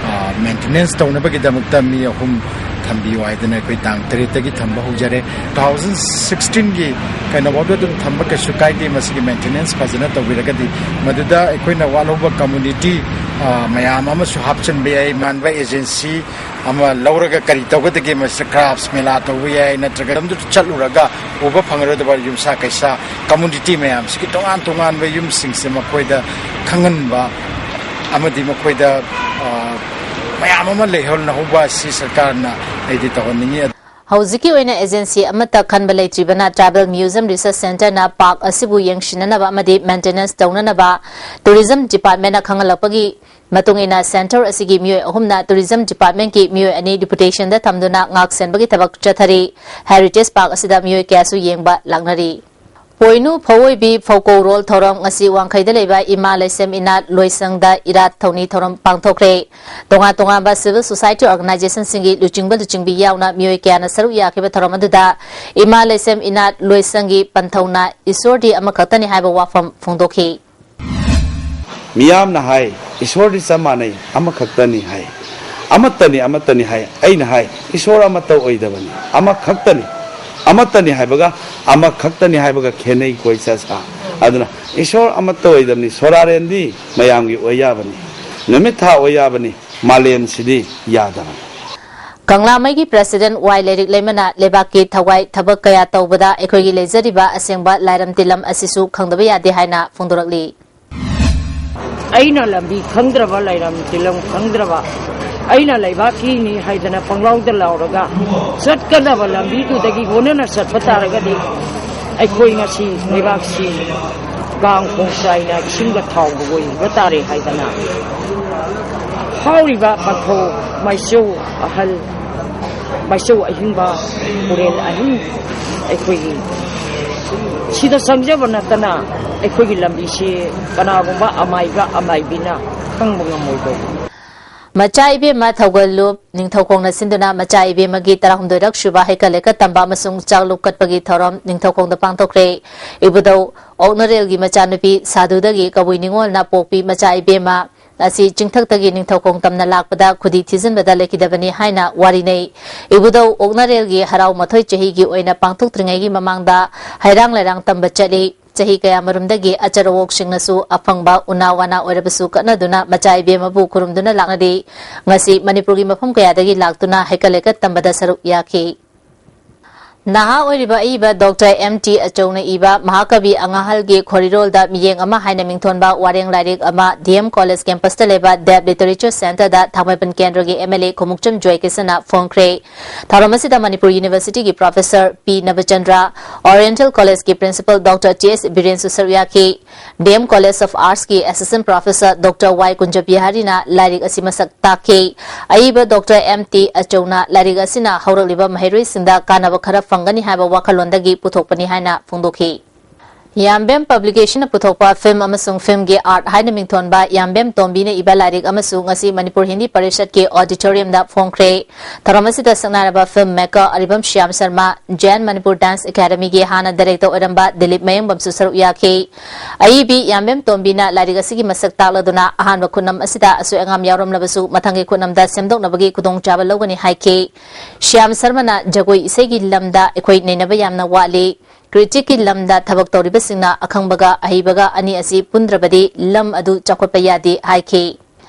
ꯑ, maintenance ꯇꯧꯅꯕꯒꯤꯗꯃꯛꯇ ꯃꯤ ꯑꯍꯨꯝ ꯊꯝꯕꯤꯌꯨ ꯍꯥꯏꯗꯅ ꯑꯩꯈꯣꯏ ꯇꯥꯡ ꯇꯔꯦꯠꯇꯒꯤ ꯊꯝꯕ ꯍꯧꯖꯔꯦ꯫ Two thousand sixteen ꯒꯤ ꯀꯩꯅꯣꯐꯥꯎꯗ ꯑꯗꯨꯝ ꯊꯝꯕ ꯀꯩꯁꯨ ꯀꯥꯏꯗꯦ, ꯃꯁꯤꯒꯤ maintenance ꯐꯖꯅ ꯇꯧꯕꯤꯔꯒꯗꯤ꯫ ꯃꯗꯨꯗ ꯑꯩꯈꯣꯏꯅ ꯋꯥꯠꯍꯧꯕ community, ꯑ, ꯃꯌꯥꯝ ꯑꯃꯁꯨ ꯍꯥꯞꯆꯤꯟꯕ ꯌꯥꯏ꯫ ꯃꯥꯟꯕ agency ꯑꯃ ꯂꯧꯔꯒ ꯀꯔꯤ ꯇꯧꯒꯗꯒꯦ? ꯃꯁꯤꯗ crafts ꯃꯦꯂꯥ ꯇꯧꯕ ꯌꯥꯏ, ꯅꯠꯇ꯭ꯔꯒ ꯂꯝꯗꯨꯗ ꯆꯠꯂꯨꯔꯒ ꯎꯕ ꯐꯪꯉꯔꯣꯏꯗꯕ ꯌꯨꯝꯁꯥ ꯀꯩꯁꯥ community ꯃꯌꯥꯝꯁꯤꯒꯤ ꯇꯣꯉꯥꯟ ꯇꯣꯉꯥꯟꯕ ꯌꯨꯝꯁꯤꯡꯁꯦ ꯃꯈꯣꯏꯗ ꯈꯪꯍꯟꯕ ꯑꯃꯗꯤ ꯃꯈꯣꯏꯗ, ꯑ, ꯃꯌꯥꯝ ꯑꯃ ꯂꯩꯍꯧꯅꯍꯧꯕ ꯑꯁꯤ ꯁꯔꯀꯥꯔꯅ ꯑꯩꯗꯤ ꯇꯧꯍꯟꯅꯤꯡꯉꯤ꯫ ꯍꯧꯖꯤꯛꯀꯤ ꯑꯣꯏꯅ agency ꯑꯃꯠꯇ ꯈꯟꯕ ꯂꯩꯇ꯭ꯔꯤꯕꯅ Tribal Museum Research Centreꯅ park ꯑꯁꯤꯕꯨ ꯌꯦꯡꯁꯤꯟꯅꯅꯕ ꯑꯃꯗꯤ maintenance ꯇꯧꯅꯅꯕ Tourism Departmentꯅ ꯈꯪꯍꯜꯂꯛꯄꯒꯤ ꯃꯇꯨꯡ ꯏꯟꯅ centre ꯑꯁꯤꯒꯤ ꯃꯤꯑꯣꯏ ꯑꯍꯨꯝꯅ Tourism Departmentꯀꯤ ꯃꯤꯑꯣꯏ ꯑꯅꯤ deputationꯗ ꯊꯝꯗꯨꯅ ꯉꯥꯛ ꯁꯦꯟꯕꯒꯤ ꯊꯕꯛ ꯆꯠꯊꯔꯤ꯫ Heritage Park ꯑꯁꯤꯗ ꯃꯤꯑꯣꯏ ꯀꯌꯥꯁꯨ ꯌꯦꯡꯕ ꯂꯥꯛꯅꯔꯤ꯫ ꯄꯣꯏꯅꯨ ꯐꯧꯑꯣꯏꯕꯤ ꯐꯧꯀꯧꯔꯣꯜ ꯊꯧꯔꯝ ꯉꯁꯤ ꯋꯥꯡꯈꯩꯗ ꯂꯩꯕ ꯏꯃꯥ ꯂꯩꯁꯦꯝ ꯏꯅꯥꯠ ꯂꯣꯏꯁꯪꯗ ꯏꯔꯥꯠ ꯊꯧꯅꯤ ꯊꯧꯔꯝ ꯄꯥꯡꯊꯣꯛꯈ꯭ꯔꯦ꯫ ꯇꯣꯉꯥꯟ ꯇꯣꯉꯥꯟꯕ civil society organizationꯁꯤꯡꯒꯤ ꯂꯨꯆꯤꯡꯕ ꯂꯨꯆꯤꯡꯕꯤ ꯌꯥꯎꯅ ꯃꯤꯑꯣꯏ ꯀꯌꯥꯅ ꯁꯔꯨꯛ ꯌꯥꯈꯤꯕ ꯊꯧꯔꯝ ꯑꯗꯨꯗ ꯏꯃꯥ ꯂꯩꯁꯦꯝ ꯏꯅꯥꯠ ꯂꯣꯏꯁꯪꯒꯤ ꯄꯟꯊꯧꯅ ꯏꯁꯣꯔꯗꯤ ꯑꯃꯈꯛꯇꯅꯤ ꯍꯥꯏꯕ ꯋꯥꯐꯝ ꯐꯣꯡꯗꯣꯛꯈꯤ꯫ ꯃꯤꯌꯥꯝꯅ ꯍꯥꯏ, "ꯏꯁꯣꯔꯗꯤ ꯆꯞ ꯃꯥꯟꯅꯩ, ꯑꯃꯈꯛꯇꯅꯤ" ꯍꯥꯏ꯫ "ꯑꯃꯠꯇꯅꯤ, ꯑꯃꯠꯇꯅꯤ" ꯍꯥꯏ꯫ ꯑꯩꯅ ꯍꯥꯏ, "ꯏꯁꯣꯔ ꯑꯃꯠꯇ ꯑꯣꯏꯗꯕꯅꯤ, ꯑꯃꯈꯛꯇꯅꯤ"꯫ ꯑꯃꯠꯇꯅꯤ ꯍꯥꯏꯕꯒ ꯑꯃꯈꯛꯇꯅꯤ ꯍꯥꯏꯕꯒ ꯈꯦꯠꯅꯩꯀꯣ, ꯏꯆꯥ ꯁꯥ꯫ ꯑꯗꯨꯅ ꯏꯁꯣꯔ ꯑꯃꯠꯇ ꯑꯣꯏꯗꯕꯅꯤ, ꯁꯣꯔꯥꯔꯦꯟꯗꯤ ꯃꯌꯥꯝꯒꯤ ꯑꯣꯏ ꯌꯥꯕꯅꯤ, ꯅꯨꯃꯤꯠ ꯊꯥ ꯑꯣꯏ ꯌꯥꯕꯅꯤ, ꯃꯥꯂꯦꯝꯁꯤꯗꯤ ꯌꯥꯗꯕꯅꯤ꯫ ꯀꯪꯂꯥꯃꯩꯒꯤ president ꯋꯥꯏ ꯂꯩꯔꯤꯛ ꯂꯩꯃꯅ ꯂꯩꯕꯥꯛꯀꯤ ꯊꯋꯥꯏ ꯊꯕꯛ ꯀꯌꯥ ꯇꯧꯕꯗ ꯑꯩꯈꯣꯏꯒꯤ ꯂꯩꯖꯔꯤꯕ ꯑꯁꯦꯡꯕ ꯂꯥꯏꯔꯝ ꯇꯤꯂꯝ ꯑꯁꯤꯁꯨ ꯈꯪꯗꯕ ꯌꯥꯗꯦ ꯍꯥꯏꯅ ꯐꯣꯡꯗꯣꯔꯛꯂꯤ꯫ ꯑꯩꯅ ꯂꯝꯕꯤ ꯈꯪꯗ꯭ꯔꯕ, ꯂꯩꯔꯝ ꯇꯤꯂꯝ ꯈꯪꯗ꯭ꯔꯕ, ꯑꯩꯅ ꯂꯩꯕꯥꯛꯀꯤꯅꯤ ꯍꯥꯏꯗꯅ ꯄꯪꯂꯥꯎꯗ ꯂꯥꯎꯔꯒ ꯆꯠꯀꯗꯕ ꯂꯝꯕꯤꯗꯨꯗꯒꯤ ꯑꯣꯟꯅꯅ ꯆꯠꯄ ꯇꯥꯔꯒꯗꯤ ꯑꯩꯈꯣꯏ ꯉꯁꯤ ꯂꯩꯕꯥꯛꯁꯤ ꯀꯥꯡ ꯈꯣꯡ ꯆꯥꯏꯅ ꯏꯁꯤꯡꯒ ꯊꯥꯎꯒ ꯑꯣꯏꯕ ꯇꯥꯔꯦ ꯍꯥꯏꯗꯅ ꯐꯥꯎꯔꯤꯕ ꯄꯟꯊꯧ ꯃꯥꯏꯆꯧ ꯑꯍꯜ ꯃꯥꯏꯆꯧ ꯑꯍꯤꯡꯕ ꯄꯨꯔꯦꯜ ꯑꯍꯤꯡ ꯑꯩꯈꯣꯏꯒꯤ ꯁꯤꯗ ꯆꯪꯖꯕ ꯅꯠꯇꯅ ꯑꯩꯈꯣꯏꯒꯤ ꯂꯝꯕꯤꯁꯤ ꯀꯅꯥꯒꯨꯝꯕ ꯑꯃꯥꯏꯕ ꯑꯃꯥꯏꯕꯤꯅ ꯈꯪꯕ ꯉꯝꯃꯣꯏꯗꯧꯕ꯫ ꯃꯆꯥ ꯏꯕꯦꯝꯃ ꯊꯧꯒꯜꯂꯨꯞ ꯅꯤꯡꯊꯧꯈꯣꯡꯅ ꯁꯤꯟꯗꯨꯅ ꯃꯆꯥ ꯏꯕꯦꯝꯃꯒꯤ ꯇꯔꯥꯍꯨꯝꯗꯣꯏꯔꯛ ꯁꯨꯕ ꯍꯩꯀꯠ ꯂꯩꯀꯠ ꯇꯝꯕ ꯑꯃꯁꯨꯡ ꯆꯥꯛꯂꯨꯞ ꯀꯠꯄꯒꯤ ꯊꯧꯔꯝ ꯅꯤꯡꯊꯧꯈꯣꯡꯗ ꯄꯥꯡꯊꯣꯛꯈ꯭ꯔꯦ꯫ ꯏꯕꯨꯙꯧ ꯑꯣꯛꯅꯔꯦꯜꯒꯤ ꯃꯆꯥꯅꯨꯄꯤ ꯁꯥꯗꯨꯗꯒꯤ ꯀꯕꯨꯏ ꯅꯤꯉꯣꯜꯅ ꯄꯣꯛꯄꯤ ꯃꯆꯥ ꯏꯕꯦꯝꯃ ꯑꯁꯤ ꯆꯤꯡꯊꯛꯇꯒꯤ ꯅꯤꯡꯊꯧꯈꯣꯡ ꯇꯝꯅ ꯂꯥꯛꯄꯗ ꯈꯨꯗꯤ ꯊꯤꯖꯤꯟꯕꯗ ꯂꯩꯈꯤꯗꯕꯅꯤ ꯍꯥꯏꯅ ꯋꯥꯔꯤꯅꯩ꯫ ꯏꯕꯨꯙꯧ ꯑꯣꯛꯅꯔꯦꯜꯒꯤ ꯍꯔꯥꯎ ꯃꯊꯣꯏ ꯆꯍꯤꯒꯤ ꯑꯣꯏꯅ ꯄꯥꯡꯊꯣꯛꯇ꯭ꯔꯤꯉꯩꯒꯤ ꯃꯃꯥꯡꯗ ꯍꯩꯔꯥꯡ ꯂꯩꯔꯥꯡ ꯇꯝꯕ ꯆꯠꯂꯤ꯫ ꯆꯍꯤ ꯀꯌꯥꯃꯔꯨꯝꯗꯒꯤ ꯑꯆꯔꯋꯣꯛꯁꯤꯡꯅꯁꯨ ꯑꯐꯪꯕ ꯎꯅꯥ ꯋꯥꯅꯥ ꯑꯣꯏꯔꯕꯁꯨ ꯀꯠꯅꯗꯨꯅ ꯃꯆꯥ ꯏꯕꯦꯝꯃꯕꯨ ꯈꯨꯔꯨꯝꯗꯨꯅ ꯂꯥꯛꯅꯔꯤ꯫ ꯉꯁꯤ ꯃꯅꯤꯄꯨꯔꯒꯤ ꯃꯐꯝ ꯀꯌꯥꯗꯒꯤ ꯂꯥꯛꯇꯨꯅ ꯍꯩꯀꯠ ꯂꯩꯀꯠ ꯇꯝꯕꯗ ꯁꯔꯨꯛ ꯌꯥꯈꯤ꯫ ꯅꯍꯥ ꯑꯣꯏꯔꯤꯕ ꯑꯏꯕ ꯗꯣꯛꯇꯔ ꯑꯦꯝ ꯇꯤ ꯑꯆꯧꯅ ꯏꯕ ꯃꯍꯥꯀꯕꯤ ꯑꯉꯥꯍꯜꯒꯤ ꯈꯣꯔꯤꯔꯣꯜꯗ ꯃꯤꯌꯦꯡ ꯑꯃ ꯍꯥꯏꯅ ꯃꯤꯡꯊꯣꯟꯕ ꯋꯥꯔꯦꯡ ꯂꯥꯏꯔꯤꯛ ꯑꯃ ꯗꯤ ꯑꯦꯝ ꯀꯣꯂꯦꯖ ꯀꯦꯝꯄꯁꯇ ꯂꯩꯕ ꯗꯦꯕ ꯂꯤꯇꯔꯦꯆꯔ ꯁꯦꯟꯇꯔꯗ ꯊꯥꯡꯃꯩꯕꯟ ꯀꯦꯟꯗ꯭ꯔꯒꯤ ꯑꯦꯝ ꯑꯦꯜ ꯑꯦ ꯈꯣꯡꯎꯞꯆꯝ ꯖꯣꯏꯀꯤꯁꯟꯅ ꯐꯣꯡꯈ꯭ꯔꯦ꯫ ꯊꯧꯔꯝ ꯑꯁꯤꯗ ꯃꯅꯤꯄꯨꯔ ꯌꯨꯅꯤꯚꯔꯁꯤꯇꯤꯒꯤ ꯄ꯭ꯔꯣꯐꯦꯁꯔ ꯄꯤ ꯅꯕꯆꯟꯗ꯭ꯔ, ꯑꯣꯔꯤꯌꯦꯟꯇꯦꯜ ꯀꯣꯂꯦꯖꯀꯤ ꯄ꯭ꯔꯤꯟꯁꯤꯄꯜ ꯗꯣꯛꯇꯔ ꯇꯤ ꯑꯦꯁ ꯕꯤꯔꯦꯟꯁꯨ ꯁꯔꯨꯛ ꯌꯥꯈꯤ꯫ ꯗꯤ ꯑꯦꯝ ꯀꯣꯂꯦꯖ ꯑꯣꯐ ꯑꯥꯔꯠꯁꯀꯤ ꯑꯦꯁꯤꯁꯇꯦꯟꯠ ꯄ꯭ꯔꯣꯐꯦꯁꯔ ꯗꯣꯛꯇꯔ ꯋꯥꯏ ꯀꯨꯟꯖꯕꯤꯍꯥꯔꯤꯅ ꯂꯥꯏꯔꯤꯛ ꯑꯁꯤ ꯃꯁꯛ ꯇꯥꯛꯈꯤ꯫ ꯑꯏꯕ ꯗꯣꯛꯇꯔ ꯑꯦꯝ ꯇꯤ ꯑꯆꯧꯅ ꯂꯥꯏꯔꯤꯛ ꯑꯁꯤꯅ ꯍꯧꯔꯛꯂꯤꯕ ꯃꯍꯩꯔꯣꯏꯁꯤꯡꯗ ꯀꯥꯟꯅꯕ ꯈꯔ ꯐꯪꯒꯅꯤ ꯍꯥꯏꯕ ꯋꯥꯈꯜꯂꯣꯟꯗꯒꯤ ꯄꯨꯊꯣꯛꯄꯅꯤ ꯍꯥꯏꯅ ꯐꯣꯡꯗꯣꯛꯈꯤ꯫ ꯌꯥꯝꯕꯦꯝ ꯄꯕ꯭ꯂꯤꯀꯦꯁꯟꯅ ꯄꯨꯊꯣꯛꯄ ꯐꯤꯜꯝ ꯑꯃꯁꯨꯡ ꯐꯤꯜꯝꯒꯤ ꯑꯥꯔꯠ ꯍꯥꯏꯅ ꯃꯤꯡꯊꯣꯟꯕ ꯌꯥꯝꯕꯦꯝ ꯇꯣꯝꯕꯤꯅ ꯏꯕ ꯂꯥꯏꯔꯤꯛ ꯑꯃꯁꯨ ꯉꯁꯤ ꯃꯅꯤꯄꯨꯔ ꯍꯤꯟꯗꯤ ꯄꯔꯤꯁꯠꯀꯤ ꯑꯣꯗꯤꯇꯣꯔꯤꯌꯝꯗ ꯐꯣꯡꯈ꯭ꯔꯦ꯫ ꯊꯧꯔꯝ ꯑꯁꯤꯗ ꯁꯛꯅꯥꯏꯔꯕ ꯐꯤꯜꯝ ꯃꯦꯀꯔ ꯑꯔꯤꯕꯝ ꯁ꯭ꯌꯥꯝ ꯁꯔꯃ, ꯖꯌꯟ ꯃꯅꯤꯄꯨꯔ ꯗꯥꯟꯁ ꯑꯦꯀꯥꯗꯃꯤꯒꯤ ꯍꯥꯟꯅ ꯗꯥꯏꯔꯦꯛꯇꯔ ꯑꯣꯏꯔꯝꯕ ꯗꯤꯂꯤꯞ ꯃꯌꯦꯡꯕꯝꯁꯨ ꯁꯔꯨꯛ ꯌꯥꯈꯤ꯫ ꯑꯏꯕꯤ ꯌꯥꯝꯕꯦꯝ ꯇꯣꯝꯕꯤꯅ ꯂꯥꯏꯔꯤꯛ ꯑꯁꯤꯒꯤ ꯃꯁꯛ ꯇꯥꯛꯂꯗꯨꯅ ꯑꯍꯥꯟꯕ ꯈꯨꯠꯅꯝ ꯑꯁꯤꯗ ꯑꯁꯣꯏ ꯑꯉꯥꯝ ꯌꯥꯎꯔꯝꯂꯕꯁꯨ ꯃꯊꯪꯒꯤ ꯈꯨꯠꯅꯝꯗ ꯁꯦꯝꯗꯣꯛꯅꯕꯒꯤ ꯈꯨꯗꯣꯡꯆꯥꯕ ꯂꯧꯒꯅꯤ ꯍꯥꯏꯈꯤ꯫ ꯁ꯭ꯌꯥꯝ ꯁꯔꯃꯅ ꯖꯒꯣꯏ ꯏꯁꯩꯒꯤ ꯂꯝꯗ ꯑꯩꯈꯣꯏ ꯅꯩꯅꯕ ꯌꯥꯝꯅ ꯋꯥꯠꯂꯤ꯫ ꯀ꯭ꯔꯤꯇꯤꯛꯀꯤ ꯂꯝꯗ ꯊꯕꯛ ꯇꯧꯔꯤꯕꯁꯤꯡꯅ ꯑꯈꯪꯕꯒ ꯑꯍꯩꯕꯒ ꯑꯅꯤ ꯑꯁꯤ ꯄꯨꯟꯗ꯭ꯔꯕꯗꯤ ꯂꯝ ꯑꯗꯨ ꯆꯥꯎꯈꯠꯄ ꯌꯥꯗꯦ ꯍꯥꯏꯈꯤ꯫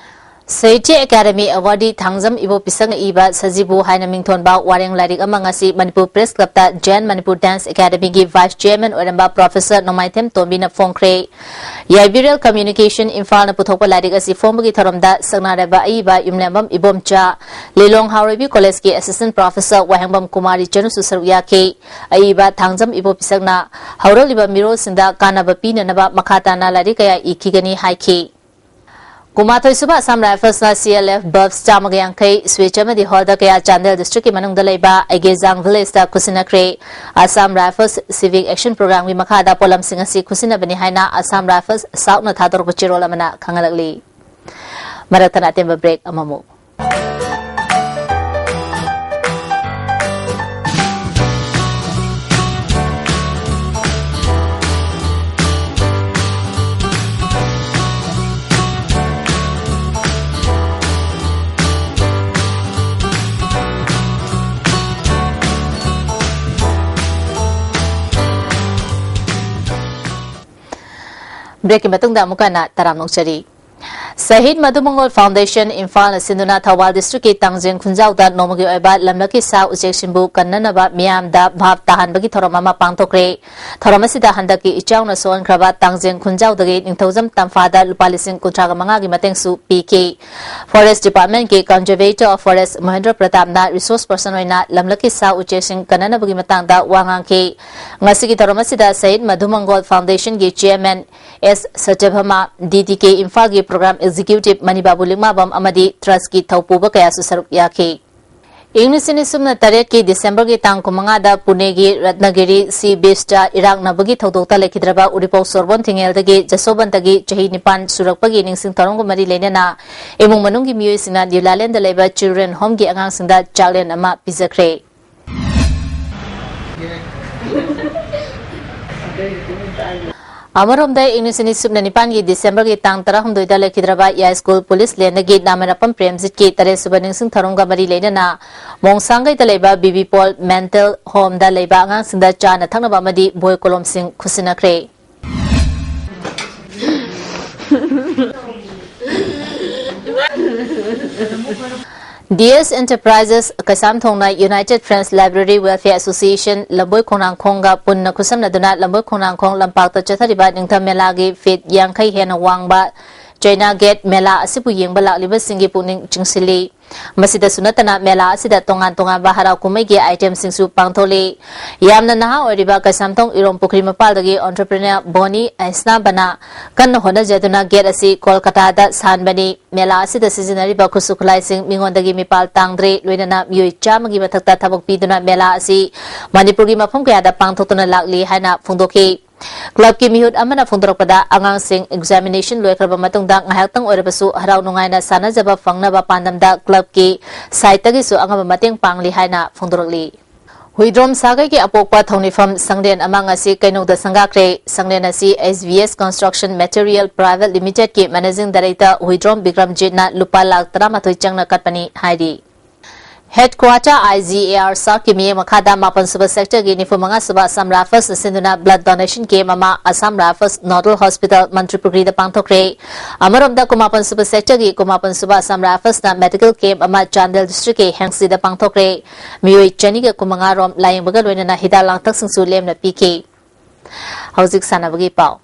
ꯁꯥꯍꯤꯇ꯭ꯌ ꯑꯦꯀꯥꯗꯃꯤ ꯑꯦꯋꯥꯔꯗꯤ ꯊꯥꯡꯖꯝ ꯏꯕꯣ ꯄꯤꯁꯛꯅ ꯏꯕ ꯁꯖꯤꯕꯨ ꯍꯥꯏꯅ ꯃꯤꯡꯊꯣꯟꯕ ꯋꯥꯔꯦꯡ ꯂꯥꯏꯔꯤꯛ ꯑꯃ ꯉꯁꯤ ꯃꯅꯤꯄꯨꯔ ꯄ꯭ꯔꯦꯁ ꯀ꯭ꯂꯕꯇ ꯖꯌꯟ ꯃꯅꯤꯄꯨꯔ ꯗꯥꯟꯁ ꯑꯦꯀꯥꯗꯃꯤꯒꯤ ꯚꯥꯏꯁ ꯆꯦꯌꯔꯃꯦꯟ ꯑꯣꯏꯔꯝꯕ ꯄ꯭ꯔꯣꯐꯦꯁꯔ ꯅꯣꯡꯃꯥꯏꯊꯦꯝ ꯇꯣꯝꯕꯤꯅ ꯐꯣꯡꯈ꯭ꯔꯦ꯫ ꯌꯥꯏꯕꯤꯔꯦꯜ ꯀꯝꯃ꯭ꯌꯨꯅꯤꯀꯦꯁꯟ ꯏꯝꯐꯥꯜꯅ ꯄꯨꯊꯣꯛꯄ ꯂꯥꯏꯔꯤꯛ ꯑꯁꯤ ꯐꯣꯡꯕꯒꯤ ꯊꯧꯔꯝꯗ ꯁꯛꯅꯥꯏꯔꯕ ꯑꯏꯕ ꯌꯨꯝꯂꯦꯝꯕꯝ ꯏꯕꯣꯝꯆꯥ, ꯂꯤꯂꯣꯡ ꯍꯥꯎꯔꯩꯕꯤ ꯀꯣꯂꯦꯖꯀꯤ ꯑꯦꯁꯤꯁꯇꯦꯟꯠ ꯄ꯭ꯔꯣꯐꯦꯁꯔ ꯋꯥꯍꯦꯡꯕꯝ ꯀꯨꯃꯥꯔꯤ ꯆꯅꯨꯁꯨ ꯁꯔꯨꯛ ꯌꯥꯈꯤ꯫ ꯑꯏꯕ ꯊꯥꯡꯖꯝ ꯏꯕꯣ ꯄꯤꯁꯛꯅ ꯍꯧꯔꯛꯂꯤꯕ ꯃꯤꯔꯣꯜꯁꯤꯡꯗ ꯀꯥꯟꯅꯕ ꯄꯤꯅꯅꯕ ꯃꯈꯥ ꯇꯥꯅ ꯂꯥꯏꯔꯤꯛ ꯀꯌꯥ ꯏꯈꯤꯒꯅꯤ ꯍꯥꯏꯈꯤ꯫ ꯀꯨꯟꯃꯥꯊꯣꯏ ꯁꯨꯕ Assam ꯔꯥꯏꯐꯜꯁꯅ C L F bulb ꯆꯥꯝꯃꯒ ꯌꯥꯡꯈꯩ ꯁ꯭ꯋꯤꯆ ꯑꯃꯗꯤ ꯍꯣꯜꯗꯔ ꯀꯌꯥ ꯆꯥꯟꯗꯦꯜ ꯗꯤꯁꯇ꯭ꯔꯤꯛꯀꯤ ꯃꯅꯨꯡꯗ ꯂꯩꯕ ꯑꯩꯒꯦꯖꯥꯡ ꯚꯤꯂꯦꯖꯇ ꯈꯨꯠꯁꯤꯟꯅꯈ꯭ꯔꯦ꯫ ꯑꯁꯥꯝ ꯔꯥꯏꯐꯜꯁ ꯁꯤꯚꯤꯛ ꯑꯦꯛꯁꯟ ꯄ꯭ꯔꯣꯒ꯭ꯔꯥꯝꯒꯤ ꯃꯈꯥꯗ ꯄꯣꯠꯂꯝꯁꯤꯡ ꯑꯁꯤ ꯈꯨꯠꯁꯤꯟꯅꯕꯅꯤ ꯍꯥꯏꯅ ꯑꯁꯥꯝ ꯔꯥꯏꯐꯜꯁ ꯁꯥꯎꯠꯅ ꯊꯥꯗꯣꯔꯛꯄ ꯆꯦꯔꯣꯜ ꯑꯃꯅ ꯈꯪꯍꯜꯂꯛꯂꯤ꯫ ꯃꯔꯛ ꯊꯠꯅ ꯑꯇꯦꯟꯕ break ꯑꯃꯃꯨꯛ꯫ Breakꯀꯤ ꯃꯇꯨꯡꯗ ꯑꯃꯨꯛꯀ ꯍꯟꯅ ꯇꯔꯥꯝꯅ ꯑꯣꯛꯆꯔꯤ꯫ ꯁꯍꯤꯗ ꯃꯙꯨ ꯃꯪꯒꯣꯜ ꯐꯥꯎꯟꯗꯦꯁꯟ ꯏꯝꯐꯥꯜꯅ ꯁꯤꯟꯗꯨꯅ ꯊꯧꯕꯥꯜ ꯗꯤꯁꯇ꯭ꯔꯤꯛꯀꯤ ꯇꯥꯡꯖꯦꯡ ꯈꯨꯟꯖꯥꯎꯗ ꯅꯣꯡꯃꯒꯤ ꯑꯣꯏꯕ ꯂꯝꯂꯛꯀꯤ ꯁꯥ ꯎꯆꯦꯛꯁꯤꯡꯕꯨ ꯀꯟꯅꯅꯕ ꯃꯤꯌꯥꯝꯗ ꯚꯥꯞ ꯇꯥꯍꯟꯕꯒꯤ ꯊꯧꯔꯝ ꯑꯃ ꯄꯥꯡꯊꯣꯛꯈ꯭ꯔꯦ꯫ ꯊꯧꯔꯝ ꯑꯁꯤꯗ ꯍꯟꯗꯛꯀꯤ ꯏꯆꯥꯎꯅ ꯁꯣꯛꯍꯟꯈ꯭ꯔꯕ ꯇꯥꯡꯖꯦꯡ ꯈꯨꯟꯖꯥꯎꯗꯒꯤ ꯅꯤꯡꯊꯧꯖꯝ ꯇꯝꯐꯥꯗ ꯂꯨꯄꯥ ꯂꯤꯁꯤꯡ ꯀꯨꯟꯊ꯭ꯔꯥꯒ ꯃꯉꯥꯒꯤ ꯃꯇꯦꯡꯁꯨ ꯄꯤꯈꯤ꯫ Forest Departmentꯀꯤ Conservator of Forest Mahendra ꯄ꯭ꯔꯇꯥꯞꯅ resource person ꯑꯣꯏꯅ ꯂꯝꯂꯛꯀꯤ ꯁꯥ ꯎꯆꯦꯛꯁꯤꯡ ꯀꯟꯅꯅꯕꯒꯤ ꯃꯇꯥꯡꯗ ꯋꯥ ꯉꯥꯡꯈꯤ꯫ ꯉꯁꯤꯒꯤ ꯊꯧꯔꯝ ꯑꯁꯤꯗ ꯁꯍꯤꯗ ꯃꯙꯨ ꯃꯪꯒꯣꯜ ꯐꯥꯎꯟꯗꯦꯁꯟꯒꯤ chairman ꯑꯦꯁ ꯁꯇ꯭ꯌꯚꯥꯃꯥ, ꯗꯤ ꯗꯤ ꯀꯦ ꯏꯝꯐꯥꯜꯒꯤ program executive ꯃꯅꯤꯕꯥꯕꯨ ꯂꯤꯛꯃꯥꯕꯝ ꯑꯃꯗꯤ trustꯀꯤ ꯊꯧꯄꯨꯕ ꯀꯌꯥꯁꯨ ꯁꯔꯨꯛ ꯌꯥꯈꯤ꯫ ꯏꯪ ꯂꯤꯁꯤꯡ ꯑꯅꯤ ꯁꯨꯞꯅ ꯇꯔꯦꯠꯀꯤ ꯗꯤꯁꯦꯝꯕꯔꯒꯤ ꯇꯥꯡ ꯀꯨꯟꯃꯉꯥꯗ ꯄꯨꯅꯦꯒꯤ ꯔꯠꯅꯒꯤꯔꯤ sea beachꯇ ꯏꯔꯥꯛꯅꯕꯒꯤ ꯊꯧꯗꯣꯛꯇ ꯂꯩꯈꯤꯗ꯭ꯔꯕ ꯎꯔꯤꯄꯣꯛ ꯁꯣꯔꯕꯣꯟ ꯊꯤꯡꯉꯦꯜꯗꯒꯤ ꯖꯁꯣꯕꯟꯇꯒꯤ ꯆꯍꯤ ꯅꯤꯄꯥꯟ ꯁꯨꯔꯛꯄꯒꯤ ꯅꯤꯡꯁꯤꯡ ꯊꯧꯔꯝꯒ ꯃꯔꯤ ꯂꯩꯅꯅ ꯏꯃꯨꯡ ꯃꯅꯨꯡꯒꯤ ꯃꯤꯑꯣꯏꯁꯤꯡꯅ ꯗ꯭ꯌꯨꯂꯥꯂꯦꯟꯗ ꯂꯩꯕ children homeꯒꯤ ꯑꯉꯥꯡꯁꯤꯡꯗ ꯆꯥꯛꯂꯦꯟ ꯑꯃ ꯄꯤꯖꯈ꯭ꯔꯦ꯫ ꯑꯃꯔꯣꯝꯗ, ꯏꯪ ꯂꯤꯁꯤꯡ ꯑꯅꯤ ꯁꯨꯞꯅ ꯅꯤꯄꯥꯟꯒꯤ ꯗꯤꯁꯦꯝꯕꯔꯒꯤ ꯇꯥꯡ ꯇꯔꯥꯍꯨꯝꯗꯣꯏꯗ ꯂꯩꯈꯤꯗ꯭ꯔꯕ ꯌꯥꯏꯁ꯭ꯀꯨꯜ ꯄꯨꯂꯤꯁ ꯂꯦꯟꯗꯒꯤ ꯅꯥꯃꯔꯥꯄꯝ ꯄ꯭ꯔꯦꯝꯖꯤꯠꯀꯤ ꯇꯔꯦꯠꯁꯨꯕ ꯅꯤꯡꯁꯤꯡ ꯊꯧꯔꯝꯒ ꯃꯔꯤ ꯂꯩꯅꯅ ꯃꯣꯡꯁꯥꯡꯒꯩꯗ ꯂꯩꯕ ꯕꯤ ꯕꯤ ꯄꯣꯜ mental homeꯗ ꯂꯩꯕ ꯑꯉꯥꯡꯁꯤꯡꯗ ꯆꯥꯅ ꯊꯛꯅꯕ ꯑꯃꯗꯤ ꯕꯣꯏ ꯀꯣꯂꯣꯝꯁꯤꯡ ꯈꯨꯠꯁꯤꯟꯅꯈ꯭ꯔꯦ꯫ D S Enterprises ꯀꯩꯁꯥꯝꯊꯣꯡꯅ United French Library Welfare Association ꯂꯝꯕꯣꯏ ꯈꯣꯡꯅꯥꯡꯈꯣꯡꯒ ꯄꯨꯟꯅ ꯈꯨꯠꯁꯝꯅꯗꯨꯅ ꯂꯝꯕꯣꯏ ꯈꯣꯡꯅꯥꯡꯈꯣꯡ ꯂꯝꯄꯥꯛꯇ ꯆꯠꯊꯔꯤꯕ ꯅꯤꯡꯊꯝ ꯃꯦꯂꯥꯒꯤ feet ꯌꯥꯡꯈꯩ ꯍꯦꯟꯅ ꯋꯥꯡꯕ China Gate ꯃꯦꯂꯥ ꯑꯁꯤꯕꯨ ꯌꯦꯡꯕ ꯂꯥꯛꯂꯤꯕꯁꯤꯡꯒꯤ ꯄꯨꯛꯅꯤꯡ ꯆꯤꯡꯁꯤꯜꯂꯤ꯫ ꯃꯁꯤꯗꯁꯨ ꯅꯠꯇꯅ ꯃꯦꯂꯥ ꯑꯁꯤꯗ ꯇꯣꯉꯥꯟ ꯇꯣꯉꯥꯟꯕ ꯍꯔꯥꯎ ꯀꯨꯝꯍꯩꯒꯤ itemꯁꯤꯡꯁꯨ ꯄꯥꯡꯊꯣꯛꯂꯤ꯫ ꯌꯥꯝꯅ ꯅꯍꯥ ꯑꯣꯏꯔꯤꯕ ꯀꯩꯁꯥꯝꯊꯣꯡ ꯏꯔꯣꯝ ꯄꯨꯈ꯭ꯔꯤ ꯃꯄꯥꯜꯗꯒꯤ entrepreneur ꯕꯣꯅꯤ ꯑꯩꯁꯅꯥꯕꯅ ꯀꯟꯅ ꯍꯣꯠꯅꯖꯗꯨꯅ gate ꯑꯁꯤ ꯀꯣꯜꯀꯇꯥꯗ ꯁꯥꯟꯕꯅꯤ꯫ ꯃꯦꯂꯥ ꯑꯁꯤꯗ ꯁꯤꯖꯤꯟꯅꯔꯤꯕ ꯈꯨꯠꯁꯨ ꯈꯨꯠꯂꯥꯏꯁꯤꯡ ꯃꯤꯉꯣꯟꯗꯒꯤ ꯃꯤꯄꯥꯜ ꯇꯥꯡꯗ꯭ꯔꯦ, ꯂꯣꯏꯅꯅ ꯃꯤꯑꯣꯏ ꯆꯥꯝꯃꯒꯤ ꯃꯊꯛꯇ ꯊꯕꯛ ꯄꯤꯗꯨꯅ ꯃꯦꯂꯥ ꯑꯁꯤ ꯃꯅꯤꯄꯨꯔꯒꯤ ꯃꯐꯝ ꯀꯌꯥꯗ ꯄꯥꯡꯊꯣꯛꯇꯨꯅ ꯂꯥꯛꯂꯤ ꯍꯥꯏꯅ ꯐꯣꯡꯗꯣꯛꯈꯤ꯫ ꯀ꯭ꯂꯕꯀꯤ ꯃꯤꯍꯨꯠ ꯑꯃꯅ ꯐꯣꯡꯗꯣꯔꯛꯄꯗ, ꯑꯉꯥꯡꯁꯤꯡ ꯑꯦꯛꯖꯥꯃꯤꯅꯦꯁꯟ ꯂꯣꯏꯈ꯭ꯔꯕ ꯃꯇꯨꯡꯗ ꯉꯥꯏꯍꯥꯛꯇꯪ ꯑꯣꯏꯔꯕꯁꯨ ꯍꯔꯥꯎ ꯅꯨꯡꯉꯥꯏꯅ ꯁꯥꯟꯅꯖꯕ ꯐꯪꯅꯕ ꯄꯥꯟꯗꯝꯗ ꯀ꯭ꯂꯕꯀꯤ ꯁꯥꯏꯠꯇꯒꯤꯁꯨ ꯑꯉꯝꯕ ꯃꯇꯦꯡ ꯄꯥꯡꯂꯤ ꯍꯥꯏꯅ ꯐꯣꯡꯗꯣꯔꯛꯂꯤ꯫ ꯍꯨꯏꯗ꯭ꯔꯣꯝ ꯁꯥꯒꯩꯒꯤ ꯑꯄꯣꯛꯄ ꯊꯧꯅꯤꯐꯝ ꯁꯪꯂꯦꯟ ꯑꯃ ꯉꯁꯤ ꯀꯩꯅꯧꯗ ꯁꯪꯒꯥꯈ꯭ꯔꯦ꯫ ꯁꯪꯂꯦꯟ ꯑꯁꯤ S B S Construction Material Private Limited ꯀꯤ Managing Director ꯍꯨꯏꯗ꯭ꯔꯣꯝ ꯕꯤꯀ꯭ꯔꯝꯖꯤꯠꯅ ꯂꯨꯄꯥ ꯂꯥꯈ ꯇꯔꯥꯃꯥꯊꯣꯏ ꯆꯪꯅ ꯀꯠꯄꯅꯤ ꯍꯥꯏꯔꯤ꯫ Headquarter I G A R ꯁꯥꯛꯀꯤ ꯃꯤꯠꯌꯦꯡ ꯃꯈꯥꯗ ꯃꯥꯄꯟ ꯁꯨꯕ ꯁꯦꯛꯇꯔꯒꯤ ꯅꯤꯐꯨ ꯃꯉꯥ ꯁꯨꯕ ꯑꯁꯥꯝ ꯔꯥꯏꯐꯜꯁꯅ ꯁꯤꯟꯗꯨꯅ blood donation camp ꯑꯃ ꯑꯁꯥꯝ ꯔꯥꯏꯐꯜꯁ ꯅꯣꯗꯜ ꯍꯣꯁꯄꯤꯇꯥꯜ ꯃꯟꯇ꯭ꯔꯤꯄꯨꯈ꯭ꯔꯤꯗ ꯄꯥꯡꯊꯣꯛꯈ꯭ꯔꯦ꯫ ꯑꯃꯔꯣꯝꯗ ꯀꯨꯟꯃꯥꯄꯟ ꯁꯨꯕ ꯁꯦꯛꯇꯔꯒꯤ ꯀꯨꯟꯃꯥꯄꯟ ꯁꯨꯕ ꯑꯁꯥꯝ ꯔꯥꯏꯐꯜꯁꯅ medical camp ꯑꯃ ꯆꯥꯟꯗꯦꯜ ꯗꯤꯁꯇ꯭ꯔꯤꯛꯀꯤ ꯍꯦꯡꯁꯤꯗ ꯄꯥꯡꯊꯣꯛꯈ꯭ꯔꯦ꯫ ꯃꯤꯑꯣꯏ ꯆꯅꯤꯒ ꯀꯨꯟꯃꯉꯥ ꯔꯣꯝ ꯂꯥꯌꯦꯡꯕꯒ ꯂꯣꯏꯅꯅ ꯍꯤꯗꯥꯛ ꯂꯥꯡꯊꯛꯁꯤꯡꯁꯨ ꯂꯦꯝꯅ ꯄꯤꯈꯤ꯫ ꯍꯧꯖꯤꯛ ꯁꯥꯟꯅꯕꯒꯤ ꯄꯥꯎ꯫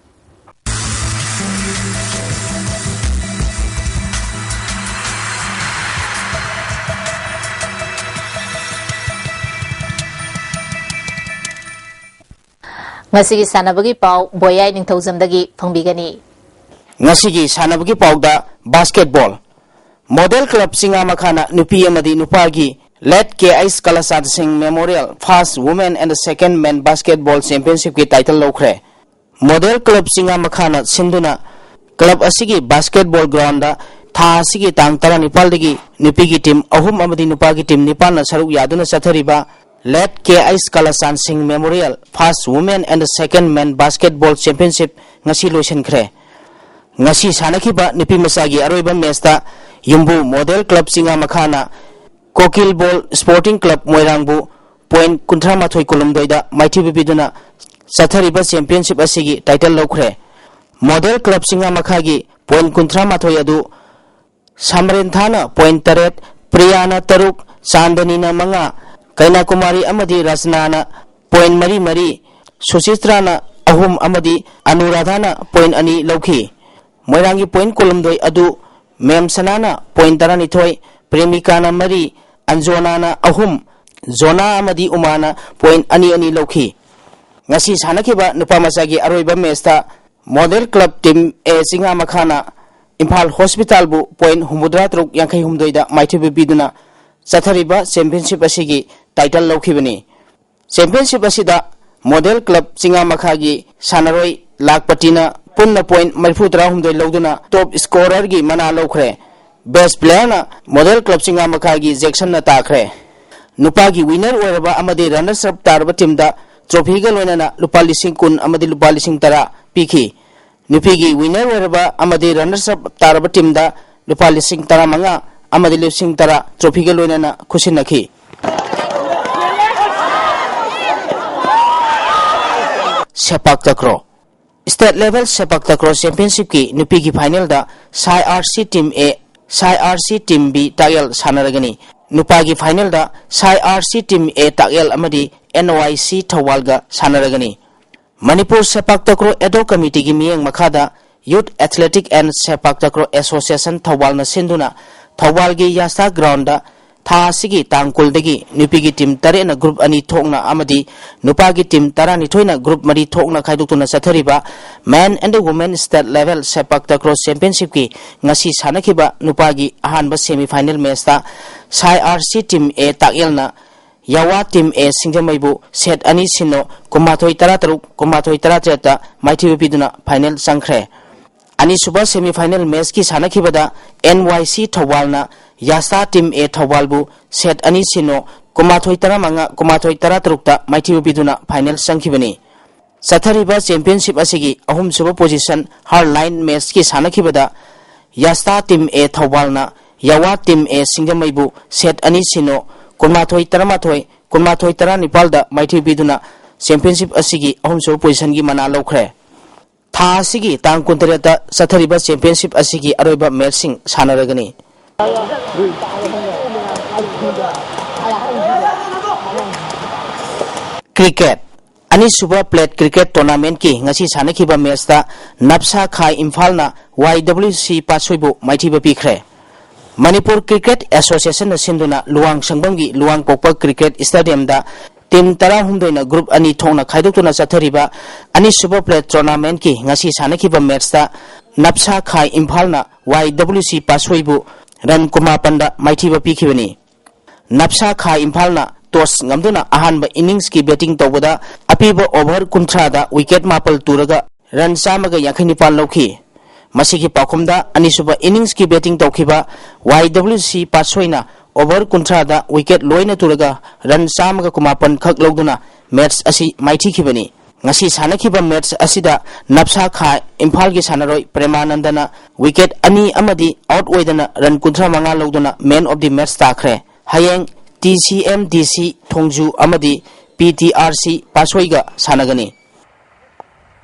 ꯉꯁꯤꯒꯤ ꯁꯥꯟꯅꯕꯒꯤ ꯄꯥꯎ ꯕꯣꯌꯥꯏ ꯅꯤꯡꯊꯧꯖꯝꯗꯒꯤ ꯐꯪꯕꯤꯒꯅꯤ꯫ ꯉꯁꯤꯒꯤ ꯁꯥꯟꯅꯕꯒꯤ ꯄꯥꯎꯗ basketball꯫ Model Club ꯆꯤꯡꯉꯥ ꯃꯈꯥꯅ ꯅꯨꯄꯤ ꯑꯃꯗꯤ ꯅꯨꯄꯥꯒꯤ Late K H Kalachand Singh Memorial First Women and Second Men Basketball Championship ꯀꯤ title ꯂꯧꯈ꯭ꯔꯦ꯫ Model Club ꯆꯤꯡꯉꯥ ꯃꯈꯥꯅ ꯁꯤꯟꯗꯨꯅ club ꯑꯁꯤꯒꯤ basketball ground ꯊꯥ ꯑꯁꯤꯒꯤ ꯇꯥꯡ ꯇꯔꯥꯅꯤꯄꯥꯜꯗꯒꯤ ꯅꯨꯄꯤꯒꯤ team ꯑꯍꯨꯝ ꯑꯃꯗꯤ ꯅꯨꯄꯥꯒꯤ team ꯅꯤꯄꯥꯟꯅ ꯁꯔꯨꯛ ꯌꯥꯗꯨꯅ ꯆꯠꯊꯔꯤꯕ Late K H Kalachand Singh Memorial First Women and Second Men Basketball Championship ꯉꯁꯤ ꯂꯣꯏꯁꯤꯟꯈ꯭ꯔꯦ꯫ ꯉꯁꯤ ꯁꯥꯟꯅꯈꯤꯕ ꯅꯨꯄꯤ ꯃꯆꯥꯒꯤ ꯑꯔꯣꯏꯕ match ꯇ ꯌꯨꯝꯕꯨ Model Club ꯆꯤꯡꯉꯥ ꯃꯈꯥꯅ ꯀꯣꯀꯤꯜ ꯕꯣꯜ Sporting Club ꯃꯣꯏꯔꯥꯡꯕꯨ point ꯀꯨꯟꯊ꯭ꯔꯥ ꯃꯥꯊꯣꯏ ꯀꯨꯟꯍꯨꯝꯗꯣꯏꯗ ꯃꯥꯏꯊꯤꯕ ꯄꯤꯗꯨꯅ ꯆꯠꯊꯔꯤꯕ championship ꯑꯁꯤꯒꯤ title ꯂꯧꯈ꯭ꯔꯦ꯫ Model Club ꯆꯤꯡꯉꯥ ꯃꯈꯥꯒꯤ point ꯀꯨꯟꯊ꯭ꯔꯥ ꯃꯥꯊꯣꯏ ꯑꯗꯨ ꯁꯃꯔꯦꯟꯊꯥꯅ point ꯇꯔꯦꯠ, ꯄ꯭ꯔꯤꯌꯥꯅ ꯇꯔꯨꯛ, ꯆꯥꯟꯗꯅꯤꯅ ꯃꯉꯥ, ꯀꯩꯅꯥꯀꯨꯃꯥꯔꯤ ꯑꯃꯗꯤ ꯔꯆꯅꯥꯅ point ꯃꯔꯤ ꯃꯔꯤ, ꯁꯨꯆꯤꯇ꯭ꯔꯥꯅ ꯑꯍꯨꯝ ꯑꯃꯗꯤ ꯑꯅꯨꯔꯥꯙꯥꯅ point ꯑꯅꯤ ꯂꯧꯈꯤ꯫ ꯃꯣꯏꯔꯥꯡꯒꯤ point ꯀꯨꯟꯍꯨꯝꯗꯣꯏ ꯑꯗꯨ ꯃꯦꯝꯁꯅꯥꯅ point ꯇꯔꯥꯅꯤꯊꯣꯏ, ꯄ꯭ꯔꯦꯃꯤꯀꯥꯅ ꯃꯔꯤ, ꯑꯟꯖꯣꯅꯥꯅ ꯑꯍꯨꯝ, ꯖꯣꯅꯥ ꯑꯃꯗꯤ ꯎꯃꯥꯅ point ꯑꯅꯤ ꯑꯅꯤ ꯂꯧꯈꯤ꯫ ꯉꯁꯤ ꯁꯥꯟꯅꯈꯤꯕ ꯅꯨꯄꯥ ꯃꯆꯥꯒꯤ ꯑꯔꯣꯏꯕ match ꯇ Model Club Team A ꯆꯤꯡꯉꯥ ꯃꯈꯥꯅ Imphal Hospital ꯕꯨ point ꯍꯨꯝꯐꯨꯇꯔꯥ ꯇꯔꯨꯛ ꯌꯥꯡꯈꯩ ꯍꯨꯝꯗꯣꯏꯗ ꯃꯥꯏꯊꯤꯕ ꯄꯤꯗꯨꯅ ꯆꯠꯊꯔꯤꯕ championship ꯑꯁꯤꯒꯤ title ꯂꯧꯈꯤꯕꯅꯤ꯫ Championship ꯑꯁꯤꯗ ꯃꯣꯗꯦꯜ ꯀ꯭ꯂꯕ ꯆꯤꯡꯉꯥꯃꯈꯥꯒꯤ ꯁꯥꯟꯅꯔꯣꯏ ꯂꯥꯈꯄꯇꯤꯅ ꯄꯨꯟꯅ ꯄꯣꯏꯟꯠ ꯃꯔꯤꯐꯨ ꯇꯔꯥꯍꯨꯝꯗꯣꯏ ꯂꯧꯗꯨꯅ ꯇꯣꯞ ꯁ꯭ꯀꯣꯔꯔꯒꯤ ꯃꯅꯥ ꯂꯧꯈ꯭ꯔꯦ꯫ ꯕꯦꯁ ꯄ꯭ꯂꯦꯌꯔꯅ ꯃꯣꯗꯦꯜ ꯀ꯭ꯂꯕ ꯆꯤꯡꯉꯥꯃꯈꯥꯒꯤ ꯖꯦꯛꯁꯟꯅ ꯇꯥꯈ꯭ꯔꯦ꯫ ꯅꯨꯄꯥꯒꯤ ꯋꯤꯅꯔ ꯑꯣꯏꯔꯕ ꯑꯃꯗꯤ ꯔꯅꯔꯁ ꯑꯞ ꯇꯥꯔꯕ ꯇꯤꯝꯗ ꯇ꯭ꯔꯣꯐꯤꯒ ꯂꯣꯏꯅꯅ ꯂꯨꯄꯥ ꯂꯤꯁꯤꯡ ꯀꯨꯟ ꯑꯃꯗꯤ ꯂꯨꯄꯥ ꯂꯤꯁꯤꯡ ꯇꯔꯥ ꯄꯤꯈꯤ꯫ ꯅꯨꯄꯤꯒꯤ ꯋꯤꯅꯔ ꯑꯣꯏꯔꯕ ꯑꯃꯗꯤ ꯔꯅꯔꯁ ꯑꯞ ꯇꯥꯔꯕ ꯇꯤꯝꯗ ꯂꯨꯄꯥ ꯂꯤꯁꯤꯡ ꯇꯔꯥꯃꯉꯥ ꯑꯃꯗꯤ ꯂꯤꯁꯤꯡ ꯇꯔꯥ ꯇ꯭ꯔꯣꯐꯤꯒ ꯂꯣꯏꯅꯅ ꯈꯨꯠꯁꯤꯟꯅꯈꯤ꯫ ꯁꯦꯄꯥꯛ ꯇꯀ꯭ꯔꯣ꯫ ꯁ꯭ꯇꯦꯠ ꯂꯦꯚꯦꯜ ꯁꯦꯄꯥꯛ ꯇꯀ꯭ꯔꯣ ꯆꯦꯝꯄꯤꯌꯟꯁꯤꯞꯀꯤ ꯅꯨꯄꯤꯒꯤ ꯐꯥꯏꯅꯦꯜꯗ ꯁꯥꯏ ꯑꯥꯔ ꯁꯤ ꯇꯤꯝ ꯑꯦ, ꯁꯥꯏ ꯑꯥꯔ ꯁꯤ ꯇꯤꯝ ꯕꯤ ꯇꯥꯛꯌꯦꯜ ꯁꯥꯟꯅꯔꯒꯅꯤ꯫ ꯅꯨꯄꯥꯒꯤ ꯐꯥꯏꯅꯦꯜꯗ ꯁꯥꯏ ꯑꯥꯔ ꯁꯤ ꯇꯤꯝ ꯑꯦ ꯇꯥꯛꯌꯦꯜ ꯑꯃꯗꯤ ꯑꯦꯟ ꯋꯥꯏ ꯁꯤ ꯊꯧꯕꯥꯜꯒ ꯁꯥꯟꯅꯔꯒꯅꯤ꯫ ꯃꯅꯤꯄꯨꯔ ꯁꯦꯄꯥꯛ ꯇꯀ꯭ꯔꯣ ꯑꯦꯗꯣꯛ ꯀꯃꯤꯇꯤꯒꯤ ꯃꯤꯠꯌꯦꯡ ꯃꯈꯥꯗ ꯌꯨꯠ ꯑꯦꯊꯂꯦꯇꯤꯛ ꯑꯦꯟ ꯁꯦꯄꯥꯛ ꯇꯀ꯭ꯔꯣ ꯑꯦꯁꯣꯁꯤꯌꯦꯁꯟ ꯊꯧꯕꯥꯜꯅ ꯁꯤꯟꯗꯨꯅ ꯊꯧꯕꯥꯜꯒꯤ ꯌꯥꯁꯇꯥ ꯒ꯭ꯔꯥꯎꯟꯗ ꯊꯥ ꯑꯁꯤꯒꯤ ꯇꯥꯡ ꯀꯨꯟꯗꯒꯤ ꯅꯨꯄꯤꯒꯤ ꯇꯤꯝ ꯇꯔꯦꯠꯅ ꯒ꯭ꯔꯨꯞ ꯑꯅꯤ ꯊꯣꯛꯅ ꯑꯃꯗꯤ ꯅꯨꯄꯥꯒꯤ ꯇꯤꯝ ꯇꯔꯥꯅꯤꯊꯣꯏꯅ ꯒ꯭ꯔꯨꯞ ꯃꯔꯤ ꯊꯣꯛꯅ ꯈꯥꯏꯗꯣꯛꯇꯨꯅ ꯆꯠꯊꯔꯤꯕ men and the women state level sepak takraw ꯆꯦꯝꯄꯤꯌꯟꯁꯤꯞꯀꯤ ꯉꯁꯤ ꯁꯥꯟꯅꯈꯤꯕ ꯅꯨꯄꯥꯒꯤ ꯑꯍꯥꯟꯕ ꯁꯦꯃꯤ ꯐꯥꯏꯅꯦꯜ ꯃꯦꯆꯇ ꯁꯥꯏ ꯑꯥꯔ ꯁꯤ ꯇꯤꯝ ꯑꯦ ꯇꯥꯛꯌꯦꯜꯅ ꯌꯥꯋꯥ ꯇꯤꯝ ꯑꯦ ꯁꯤꯡꯖꯃꯩꯕꯨ ꯁꯦꯠ ꯑꯅꯤ ꯁꯤꯅꯣ, ꯀꯨꯟꯃꯥꯊꯣꯏ ꯇꯔꯥꯇꯔꯨꯛ, ꯀꯨꯟꯃꯥꯊꯣꯏ ꯇꯔꯥꯇꯔꯦꯠꯇ ꯃꯥꯏꯊꯤꯕ ꯄꯤꯗꯨꯅ ꯐꯥꯏꯅꯦꯜ ꯆꯪꯈ꯭ꯔꯦ꯫ ꯑꯅꯤꯁꯨꯕ ꯁꯦꯃꯤ ꯐꯥꯏꯅꯦꯜ ꯃꯦꯆꯀꯤ ꯁꯥꯟꯅꯈꯤꯕꯗ ꯑꯦꯟ ꯋꯥꯏ ꯁꯤ ꯊꯧꯕꯥꯜꯅ ꯌꯥꯁꯇꯥ ꯇꯤꯝ ꯑꯦ ꯊꯧꯕꯥꯜꯕꯨ ꯁꯦꯠ ꯑꯅꯤ ꯁꯤꯅꯣ, ꯀꯨꯟꯃꯥꯊꯣꯏ ꯇꯔꯥꯃꯉꯥ, ꯀꯨꯟꯃꯥꯊꯣꯏ ꯇꯔꯥꯇꯔꯨꯛꯇ ꯃꯥꯏꯊꯤꯕ ꯄꯤꯗꯨꯅ ꯐꯥꯏꯅꯦꯜ ꯆꯪꯈꯤꯕꯅꯤ꯫ ꯆꯠꯊꯔꯤꯕ ꯆꯦꯝꯄꯤꯌꯟꯁꯤꯞ ꯑꯁꯤꯒꯤ ꯑꯍꯨꯝꯁꯨꯕ ꯄꯣꯖꯤꯁꯟ ꯍꯥꯔꯠ ꯂꯥꯏꯟ ꯃꯦꯆꯀꯤ ꯁꯥꯟꯅꯈꯤꯕꯗ ꯌꯥꯁꯇꯥ ꯇꯤꯝ ꯑꯦ ꯊꯧꯕꯥꯜꯅ ꯌꯥꯋꯥ ꯇꯤꯝ ꯑꯦ ꯁꯤꯡꯖꯃꯩꯕꯨ ꯁꯦꯠ ꯑꯅꯤ ꯁꯤꯅꯣ, ꯀꯨꯟꯃꯥꯊꯣꯏ ꯇꯔꯥꯃꯥꯊꯣꯏ, ꯀꯨꯟꯃꯥꯊꯣꯏ ꯇꯔꯥꯅꯤꯄꯥꯜꯗ ꯃꯥꯏꯊꯤꯕ ꯄꯤꯗꯨꯅ ꯆꯦꯝꯄꯤꯌꯟꯁꯤꯞ ꯑꯁꯤꯒꯤ ꯑꯍꯨꯝꯁꯨꯕ ꯄꯣꯖꯤꯁꯟꯒꯤ ꯃꯅꯥ ꯂꯧꯈ꯭ꯔꯦ꯫ ꯊꯥ ꯑꯁꯤꯒꯤ ꯇꯥꯡ ꯀꯨꯟꯇꯔꯦꯠꯇ ꯆꯠꯊꯔꯤꯕ ꯆꯦꯝꯄꯤꯌꯟꯁꯤꯞ ꯑꯁꯤꯒꯤ ꯑꯔꯣꯏꯕ ꯃꯦꯆꯁꯤꯡ ꯁꯥꯟꯅꯔꯒꯅꯤ꯫ ꯀ꯭ꯔꯤꯀꯦꯠ꯫ ꯑꯅꯤꯁꯨꯕ ꯄ꯭ꯂꯦꯠ ꯀ꯭ꯔꯤꯀꯦꯠ ꯇꯣꯔꯅꯥꯃꯦꯟꯠꯀꯤ ꯉꯁꯤ ꯁꯥꯟꯅꯈꯤꯕ ꯃꯦꯆꯇ ꯅꯞꯁꯥ ꯈꯥꯏ ꯏꯝꯐꯥꯜꯅ ꯋꯥꯏ ꯗꯕ꯭ꯂꯤꯎ ꯁꯤ ꯄꯥꯠꯁꯣꯏꯕꯨ ꯃꯥꯏꯊꯤꯕ ꯄꯤꯈ꯭ꯔꯦ꯫ ꯃꯅꯤꯄꯨꯔ ꯀ꯭ꯔꯤꯀꯦꯠ ꯑꯦꯁꯣꯁꯤꯌꯦꯁꯟꯅ ꯁꯤꯟꯗꯨꯅ ꯂꯨꯋꯥꯡ ꯁꯪꯕꯝꯒꯤ ꯂꯨꯋꯥꯡꯄꯣꯛꯄ ꯀ꯭ꯔꯤꯀꯦꯠ ꯁ꯭ꯇꯦꯗꯤꯌꯝꯗ ꯇꯤꯝ ꯇꯔꯥꯍꯨꯝꯗꯣꯏꯅ ꯒ꯭ꯔꯨꯞ ꯑꯅꯤ ꯊꯣꯛꯅ ꯈꯥꯏꯗꯣꯛꯇꯨꯅ ꯆꯠꯊꯔꯤꯕ ꯑꯅꯤꯁꯨꯕ ꯄ꯭ꯂꯦꯠ ꯇꯣꯔꯅꯥꯃꯦꯟꯠꯀꯤ ꯉꯁꯤ ꯁꯥꯟꯅꯈꯤꯕ ꯃꯦꯆꯇ ꯅꯞꯁꯥ ꯈꯥꯏ ꯏꯝꯐꯥꯜꯅ ꯋꯥꯏ ꯗꯕ꯭ꯂꯤꯎ ꯁꯤ ꯄꯥꯠꯁꯣꯏꯕꯨ ꯔꯟ ꯀꯨꯟꯃꯥꯄꯟꯗ ꯃꯥꯏꯊꯤꯕ ꯄꯤꯈꯤꯕꯅꯤ꯫ ꯅꯞꯁꯥ ꯈꯥꯏ ꯏꯝꯐꯥꯜꯅ toss ꯉꯝꯗꯨꯅ ꯑꯍꯥꯟꯕ innings ꯀꯤ batting ꯇꯧꯕꯗ ꯑꯄꯤꯕ over ꯀꯨꯟꯊ꯭ꯔꯥꯗ wicket ꯃꯥꯄꯜ ꯇꯨꯔꯒ run ꯆꯥꯝꯃꯒ ꯌꯥꯡꯈꯩ ꯅꯤꯄꯥꯟ ꯂꯧꯈꯤ꯫ ꯃꯁꯤꯒꯤ ꯄꯥꯎꯈꯨꯝꯗ ꯑꯅꯤꯁꯨꯕ innings ꯀꯤ batting ꯇꯧꯈꯤꯕ ꯋꯥꯏ ꯗꯕ꯭ꯂꯤꯎ ꯁꯤ ꯄꯥꯠꯁꯣꯏꯅ over ꯀꯨꯟꯊ꯭ꯔꯥꯗ wicket ꯂꯣꯏꯅ ꯇꯨꯔꯒ run ꯆꯥꯝꯃꯒ ꯀꯨꯟꯃꯥꯄꯟ ꯈꯛ ꯂꯧꯗꯨꯅ match ꯑꯁꯤ ꯃꯥꯏꯊꯤꯈꯤꯕꯅꯤ꯫ ꯉꯁꯤ ꯁꯥꯟꯅꯈꯤꯕ match ꯑꯁꯤꯗ ꯅꯞꯁꯥ ꯈꯥ ꯏꯝꯐꯥꯜꯒꯤ ꯁꯥꯟꯅꯔꯣꯏ ꯄ꯭ꯔꯦꯃꯥꯅꯟꯗꯅ wicket ꯑꯅꯤ ꯑꯃꯗꯤ out ꯑꯣꯏꯗꯅ run ꯀꯨꯟꯊ꯭ꯔꯥ ꯃꯉꯥ ꯂꯧꯗꯨꯅ man of the match ꯇꯥꯈ꯭ꯔꯦ꯫ ꯍꯌꯦꯡ ꯇꯤ ꯁꯤ ꯑꯦꯝ ꯗꯤ ꯁꯤ ꯊꯣꯡꯖꯨ ꯑꯃꯗꯤ ꯄꯤ ꯇꯤ ꯑꯥꯔ ꯁꯤ ꯄꯥꯠꯁꯣꯏꯒ ꯁꯥꯟꯅꯒꯅꯤ꯫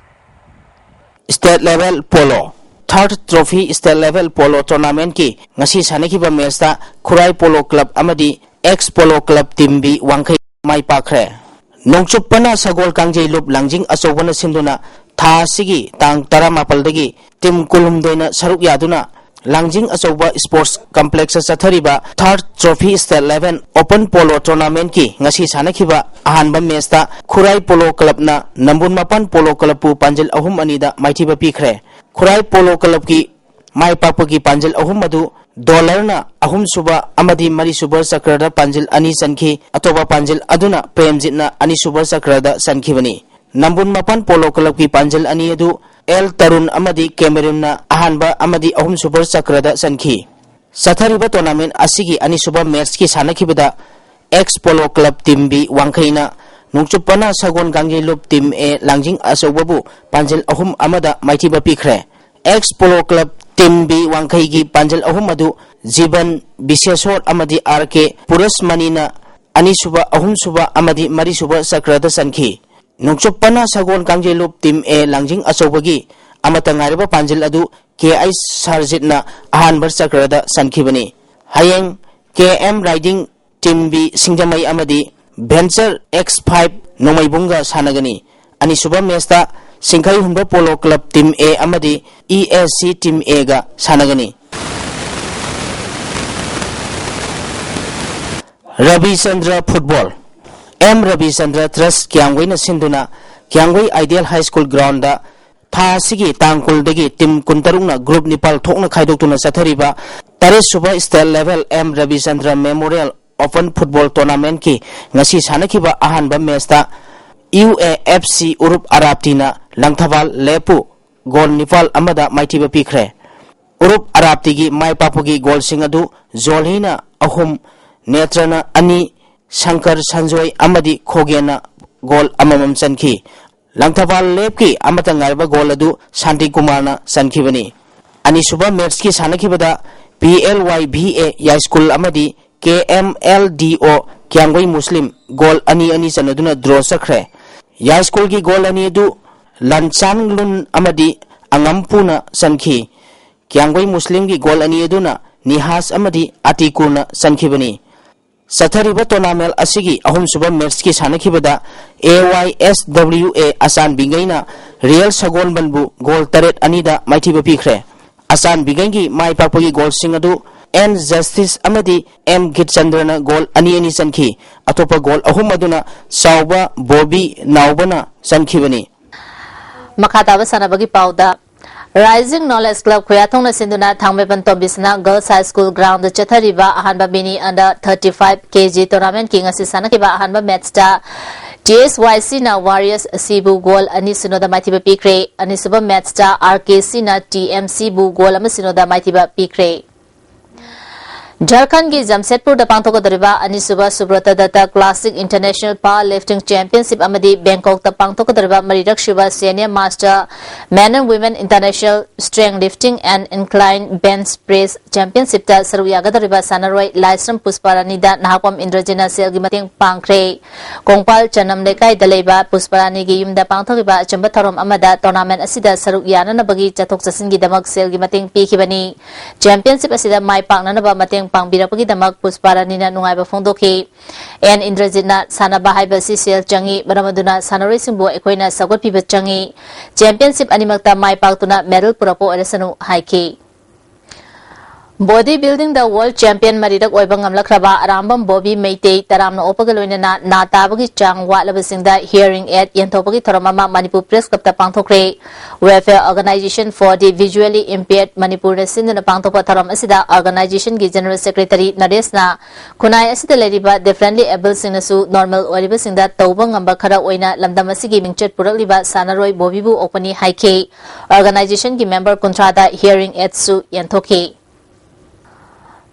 State level polo, third trophy state level polo tournament ꯀꯤ ꯉꯁꯤ ꯁꯥꯟꯅꯈꯤꯕ match ꯇ ꯈꯨꯔꯥꯏ polo club ꯑꯃꯗꯤ X polo club team B ꯋꯥꯡꯈꯩ ꯃꯥꯏ ꯄꯥꯛꯈ꯭ꯔꯦ꯫ ꯅꯣꯡꯆꯨꯞ ꯄꯅꯥ ꯁꯒꯣꯜ ꯀꯥꯡꯖꯩ ꯂꯨꯞ ꯂꯥꯡꯖꯤꯡ ꯑꯆꯧꯕꯅ ꯁꯤꯟꯗꯨꯅ ꯊꯥ ꯑꯁꯤꯒꯤ ꯇꯥꯡ ꯇꯔꯥꯃꯥꯄꯜꯗꯒꯤ team ꯀꯨꯟꯍꯨꯝꯗꯣꯏꯅ ꯁꯔꯨꯛ ꯌꯥꯗꯨꯅ ꯂꯥꯡꯖꯤꯡ ꯑꯆꯧꯕ sports complex ꯇ ꯆꯠꯊꯔꯤꯕ third trophy state level open polo tournament ꯀꯤ ꯉꯁꯤ ꯁꯥꯟꯅꯈꯤꯕ ꯑꯍꯥꯟꯕ match ꯇ ꯈꯨꯔꯥꯏ polo club ꯅ ꯅꯝꯕꯨꯜ ꯃꯄꯥꯟ polo club ꯄꯨ ꯄꯥꯟꯖꯤꯜ ꯑꯍꯨꯝ ꯑꯅꯤꯗ ꯃꯥꯏꯊꯤꯕ ꯄꯤꯈ꯭ꯔꯦ꯫ ꯈꯨꯔꯥꯏ polo club ꯀꯤ ꯃꯥꯏ ꯄꯥꯛꯄꯒꯤ ꯄꯥꯟꯖꯤꯜ ꯑꯍꯨꯝ ꯑꯗꯨ ꯗꯣꯂꯔꯅ ꯑꯍꯨꯝꯁꯨꯕ ꯑꯃꯗꯤ ꯃꯔꯤꯁꯨꯕ ꯆꯀ꯭ꯔꯗ ꯄꯥꯟꯖꯤꯜ ꯑꯅꯤ ꯆꯟꯈꯤ꯫ ꯑꯇꯣꯞꯄ ꯄꯥꯟꯖꯤꯜ ꯑꯗꯨꯅ ꯄ꯭ꯔꯦꯝꯖꯤꯠꯅ ꯑꯅꯤꯁꯨꯕ ꯆꯀ꯭ꯔꯗ ꯆꯟꯈꯤꯕꯅꯤ꯫ ꯅꯝꯕꯨꯜ ꯃꯄꯥꯟ polo club ꯀꯤ ꯄꯥꯟꯖꯤꯜ ꯑꯅꯤ ꯑꯗꯨ ꯑꯦꯜ ꯇꯔꯨꯟ ꯑꯃꯗꯤ ꯀꯦꯃꯦꯔꯨꯟꯅ ꯑꯍꯥꯟꯕ ꯑꯃꯗꯤ ꯑꯍꯨꯝꯁꯨꯕ ꯆꯀ꯭ꯔꯗ ꯆꯟꯈꯤ꯫ ꯆꯠꯊꯔꯤꯕ tournament ꯑꯁꯤꯒꯤ ꯑꯅꯤꯁꯨꯕ match ꯀꯤ ꯁꯥꯟꯅꯈꯤꯕꯗ X polo club team B ꯋꯥꯡꯈꯩꯅ ꯅꯣꯡꯆꯨꯞ ꯄꯅꯥ ꯁꯒꯣꯜ ꯀꯥꯡꯖꯩ ꯂꯨꯞ team A ꯂꯥꯡꯖꯤꯡ ꯑꯆꯧꯕꯕꯨ ꯄꯥꯟꯖꯤꯜ ꯑꯍꯨꯝ ꯑꯃꯗ ꯃꯥꯏꯊꯤꯕ ꯄꯤꯈ꯭ꯔꯦ꯫ X polo club team B ꯋꯥꯡꯈꯩꯒꯤ ꯄꯥꯟꯖꯤꯜ ꯑꯍꯨꯝ ꯑꯗꯨ ꯖꯤꯕꯟ ꯕꯤꯁꯦꯁꯣꯔ ꯑꯃꯗꯤ ꯑꯥꯔ ꯀꯦ ꯄꯨꯔꯁꯃꯅꯤꯅ ꯑꯅꯤꯁꯨꯕ, ꯑꯍꯨꯝꯁꯨꯕ ꯑꯃꯗꯤ ꯃꯔꯤꯁꯨꯕ ꯆꯀ꯭ꯔꯗ ꯆꯟꯈꯤ꯫ ꯅꯣꯡꯆꯨꯞ ꯄꯅꯥ ꯁꯒꯣꯜ ꯀꯥꯡꯖꯩ ꯂꯨꯞ team A ꯂꯥꯡꯖꯤꯡ ꯑꯆꯧꯕꯒꯤ ꯑꯃꯠꯇ ꯉꯥꯏꯔꯕ ꯄꯥꯟꯖꯤꯜ ꯑꯗꯨ ꯀꯦ ꯑꯩꯆ ꯁꯔꯖꯤꯠꯅ ꯑꯍꯥꯟꯕ ꯆꯀ꯭ꯔꯗ ꯆꯟꯈꯤꯕꯅꯤ꯫ ꯍꯌꯦꯡ ꯀꯦ ꯑꯦꯝ ꯔꯥꯏꯗꯤꯡ team B ꯁꯤꯡꯖꯃꯩ ꯑꯃꯗꯤ Venture X five ꯅꯣꯡꯃꯩꯕꯨꯡꯒ ꯁꯥꯟꯅꯒꯅꯤ꯫ ꯑꯅꯤꯁꯨꯕ match ꯇ ꯁꯤꯡꯈꯩ ꯍꯨꯟꯕ polo club team A ꯑꯃꯗꯤ E S C team A ꯒ ꯁꯥꯟꯅꯒꯅꯤ꯫ ꯔꯕꯤꯆꯟꯗ꯭ꯔ football, ꯑꯦꯝ ꯔꯕꯤꯆꯟꯗ꯭ꯔ Trust ꯀꯤꯌꯥꯝꯒꯩꯅ ꯁꯤꯟꯗꯨꯅ ꯀꯤꯌꯥꯝꯒꯩ Ideal High School ground ꯗ ꯊꯥ ꯑꯁꯤꯒꯤ ꯇꯥꯡ ꯀꯨꯟꯗꯒꯤ team ꯀꯨꯟꯇꯔꯨꯛꯅ group ꯅꯤꯄꯥꯜ ꯊꯣꯛꯅ ꯈꯥꯏꯗꯣꯛꯇꯨꯅ ꯆꯠꯊꯔꯤꯕ ꯇꯔꯦꯠꯁꯨꯕ state level M Rabichandra Memorial Open Football Tournamentꯀꯤ ꯉꯁꯤ ꯁꯥꯟꯅꯈꯤꯕ ꯑꯍꯥꯟꯕ ꯃꯦꯆꯇ U A F C ꯎꯔꯨꯞ ꯑꯔꯥꯞꯇꯤꯅ Langthabal ꯂꯦꯞꯄꯨ ꯒꯣꯜ ꯅꯤꯄꯥꯜ ꯑꯃꯗ ꯃꯥꯏꯊꯤꯕ ꯄꯤꯈ꯭ꯔꯦ꯫ ꯎꯔꯨꯞ ꯑꯔꯥꯞꯇꯤꯒꯤ ꯃꯥꯏ ꯄꯥꯛꯄꯒꯤ ꯒꯣꯜꯁꯤꯡ ꯑꯗꯨ ꯖꯣꯜꯍꯤꯅ ꯑꯍꯨꯝ, ꯅꯦꯇ꯭ꯔꯅ ꯑꯅꯤ, ꯁꯪꯀꯔ ꯁꯟꯖꯣꯏ ꯑꯃꯗꯤ ꯈꯣꯒꯦꯟꯅ ꯒꯣꯜ ꯑꯃꯃꯝ ꯆꯟꯈꯤ꯫ ꯂꯪꯊꯕꯥꯜ ꯂꯦꯞꯀꯤ ꯑꯃꯠꯇ ꯉꯥꯏꯔꯕ ꯒꯣꯜ ꯑꯗꯨ ꯁꯥꯟꯇꯤ ꯀꯨꯃꯥꯔꯅ ꯆꯟꯈꯤꯕꯅꯤ꯫ ꯑꯅꯤꯁꯨꯕ ꯃꯦꯆꯀꯤ ꯁꯥꯟꯅꯈꯤꯕꯗ P L Y V A ꯌꯥꯏꯁ꯭ꯀꯨꯜ ꯑꯃꯗꯤ ꯀꯦ ꯑꯦꯝ ꯑꯦꯜ ꯗꯤ ꯑꯣ ꯀ꯭ꯌꯥꯝꯒꯩ ꯃꯨꯁꯂꯤꯝ ꯒꯣꯜ ꯑꯅꯤ ꯑꯅꯤ ꯆꯟꯅꯗꯨꯅ ꯗ꯭ꯔꯣ ꯆꯠꯈ꯭ꯔꯦ꯫ ꯌꯥꯏꯁ꯭ꯀꯨꯜꯒꯤ ꯒꯣꯜ ꯑꯅꯤ ꯑꯗꯨ ꯂꯟꯆꯥꯡꯂꯨꯟ ꯑꯃꯗꯤ ꯑꯉꯝꯄꯨꯅ ꯆꯟꯈꯤ꯫ ꯀ꯭ꯌꯥꯝꯒꯩ ꯃꯨꯁꯂꯤꯝꯒꯤ ꯒꯣꯜ ꯑꯅꯤ ꯑꯗꯨꯅ ꯅꯤꯍꯥꯖ ꯑꯃꯗꯤ ꯑꯇꯤꯀꯨꯔꯅ ꯆꯟꯈꯤꯕꯅꯤ꯫ ꯆꯠꯊꯔꯤꯕ ꯇꯣꯔꯅꯥꯃꯦꯟ ꯑꯁꯤꯒꯤ ꯑꯍꯨꯝꯁꯨꯕ ꯃꯦꯆꯀꯤ ꯁꯥꯟꯅꯈꯤꯕꯗ ꯑꯦ ꯋꯥꯏ ꯑꯦꯁ ꯗꯕ꯭ꯂꯤꯎ ꯑꯦ ꯑꯆꯥꯟꯕꯤꯉꯩꯅ ꯔꯤꯌꯦꯜ ꯁꯒꯣꯜꯕꯟꯕꯨ ꯒꯣꯜ ꯇꯔꯦꯠ ꯑꯅꯤꯗ ꯃꯥꯏꯊꯤꯕ ꯄꯤꯈ꯭ꯔꯦ꯫ ꯑꯆꯥꯟꯕꯤꯉꯩꯒꯤ ꯃꯥꯏ ꯄꯥꯛꯄꯒꯤ ꯒꯣꯜꯁꯤꯡ ꯑꯗꯨ ꯑꯦꯟ ꯖꯁꯇꯤꯁ ꯑꯃꯗꯤ ꯑꯦꯝ ꯒꯤꯠꯆꯟꯗ꯭ꯔꯅ ꯒꯣꯜ ꯑꯅꯤ ꯑꯅꯤ ꯆꯟꯈꯤ꯫ ꯑꯇꯣꯞꯄ ꯒꯣꯜ ꯑꯍꯨꯝ ꯑꯗꯨꯅ ꯆꯥꯎꯕ ꯕꯣꯕꯤ ꯅꯥꯎꯕꯅ ꯆꯟꯈꯤꯕꯅꯤ꯫ ꯃꯈꯥ ꯇꯥꯕ ꯁꯥꯟꯅꯕꯒꯤ ꯄꯥꯎꯗ, Rising Knowledge Club ꯈꯨꯌꯥꯊꯣꯡꯅ ꯁꯤꯟꯗꯨꯅ ꯊꯥꯡꯃꯩꯕꯟ ꯇꯣꯝꯕꯤꯁꯅꯥ Girls High School ground ꯗ ꯆꯠꯊꯔꯤꯕ ꯑꯍꯥꯟꯕ mini under thirty five K G tournament ꯀꯤ ꯉꯁꯤ ꯁꯥꯟꯅꯈꯤꯕ ꯑꯍꯥꯟꯕ ꯃꯦꯆꯇ T S Y C ꯅ Warriors C ꯕꯨ ꯒꯣꯜ ꯑꯅꯤ ꯁꯤꯅꯣꯗ ꯃꯥꯏꯊꯤꯕ ꯄꯤꯈ꯭ꯔꯦ꯫ ꯑꯅꯤꯁꯨꯕ ꯃꯦꯆꯇ R K C ꯅ T M C ꯕꯨ ꯒꯣꯜ ꯑꯃ ꯁꯤꯅꯣꯗ ꯃꯥꯏꯊꯤꯕ ꯄꯤꯈ꯭ꯔꯦ꯫ ꯖꯔꯈꯟꯒꯤ ꯖꯝꯁꯦꯗꯄꯨꯔꯗ ꯄꯥꯡꯊꯣꯛꯀꯗꯧꯔꯤꯕ ꯑꯅꯤꯁꯨꯕ ꯁꯨꯕ꯭ꯔꯇ ꯗꯠꯇ Classic International Power Lifting Championship ꯑꯃꯗꯤ ꯕꯦꯡꯀꯣꯛꯇ ꯄꯥꯡꯊꯣꯛꯀꯗꯧꯔꯤꯕ ꯃꯔꯤꯔꯛ ꯁꯨꯕ Senior Master Men and Women International Strength Lifting and Incline Bench Press Championship ꯇ ꯁꯔꯨꯛ ꯌꯥꯒꯗꯧꯔꯤꯕ ꯁꯥꯟꯅꯔꯣꯏ ꯂꯥꯏꯁ꯭ꯔꯝ ꯄꯨꯁꯄꯥꯔꯥꯅꯤꯗ ꯅꯍꯥꯛꯄꯝ ꯏꯟꯗ꯭ꯔꯖꯤꯠꯅ ꯁꯦꯜꯒꯤ ꯃꯇꯦꯡ ꯄꯥꯡꯈ꯭ꯔꯦ꯫ ꯀꯣꯡꯄꯥꯜ ꯆꯅꯝ ꯂꯩꯀꯥꯏꯗ ꯂꯩꯕ ꯄꯨꯁꯄꯥꯔꯥꯅꯤꯒꯤ ꯌꯨꯝꯗ ꯄꯥꯡꯊꯣꯛꯈꯤꯕ ꯑꯆꯝꯕ ꯊꯧꯔꯝ ꯑꯃꯗ tournament ꯑꯁꯤꯗ ꯁꯔꯨꯛ ꯌꯥꯅꯅꯕꯒꯤ ꯆꯠꯊꯣꯛ ꯆꯠꯁꯤꯟꯒꯤꯗꯃꯛ ꯁꯦꯜꯒꯤ ꯃꯇꯦꯡ ꯄꯤꯈꯤꯕꯅꯤ꯫ Championship ꯑꯁꯤꯗ ꯃꯥꯏ ꯄꯥꯛꯅꯅꯕ ꯃꯇꯦꯡ ꯄꯥꯡꯕꯤꯔꯛꯄꯒꯤꯗꯃꯛ ꯄꯨꯁꯄꯥꯔꯥꯅꯤꯅ ꯅꯨꯡꯉꯥꯏꯕ ꯐꯣꯡꯗꯣꯛꯈꯤ꯫ ꯑꯦꯟ ꯏꯟꯗ꯭ꯔꯖꯤꯠꯅ ꯁꯥꯟꯅꯕ ꯍꯥꯏꯕ ꯑꯁꯤ ꯁꯦꯜ ꯆꯪꯏ, ꯃꯔꯝ ꯑꯗꯨꯅ ꯁꯥꯟꯅꯔꯣꯏꯁꯤꯡꯕꯨ ꯑꯩꯈꯣꯏꯅ ꯁꯧꯒꯠꯄꯤꯕ ꯆꯪꯏ꯫ Championship ꯑꯅꯤꯃꯛꯇ ꯃꯥꯏ ꯄꯥꯛꯇꯨꯅ medal ꯄꯨꯔꯛꯄ ꯑꯣꯏꯔꯁꯅꯨ ꯍꯥꯏꯈꯤ꯫ Body buildingꯗ world champion ꯃꯔꯤꯔꯛ ꯑꯣꯏꯕ ꯉꯝꯂꯛꯈ꯭ꯔꯕ ꯑꯔꯥꯝꯕꯝ ꯕꯣꯕꯤ ꯃꯩꯇꯩ ꯇꯔꯥꯝꯅ ꯑꯣꯛꯄꯒ ꯂꯣꯏꯅꯅ ꯅꯥ ꯇꯥꯕꯒꯤ ꯆꯥꯡ ꯋꯥꯠꯂꯕꯁꯤꯡꯗ hearing aid ꯌꯦꯟꯊꯣꯛꯄꯒꯤ ꯊꯧꯔꯝ ꯑꯃ Manipur Press Clubꯇ ꯄꯥꯡꯊꯣꯛꯈ꯭ꯔꯦ꯫ Welfare Organization for the Visually Impaired ꯃꯅꯤꯄꯨꯔꯅ ꯁꯤꯟꯗꯨꯅ ꯄꯥꯡꯊꯣꯛꯄ ꯊꯧꯔꯝ ꯑꯁꯤꯗ organizationꯒꯤ General Secretary ꯅꯔꯦꯁꯅ ꯈꯨꯟꯅꯥꯏ ꯑꯁꯤꯗ ꯂꯩꯔꯤꯕ differently abledꯁꯤꯡꯅꯁꯨ normal ꯑꯣꯏꯔꯤꯕꯁꯤꯡꯗ ꯇꯧꯕ ꯉꯝꯕ ꯈꯔ ꯑꯣꯏꯅ ꯂꯝꯗꯝ ꯑꯁꯤꯒꯤ ꯃꯤꯡꯆꯠ ꯄꯨꯔꯛꯂꯤꯕ ꯁꯥꯟꯅꯔꯣꯏ ꯕꯣꯕꯤꯕꯨ ꯑꯣꯛꯄꯅꯤ ꯍꯥꯏꯈꯤ꯫ Organizationꯒꯤ member ꯀꯨꯟꯊ꯭ꯔꯥꯗ hearing aidꯁꯨ ꯌꯦꯟꯊꯣꯛꯈꯤ꯫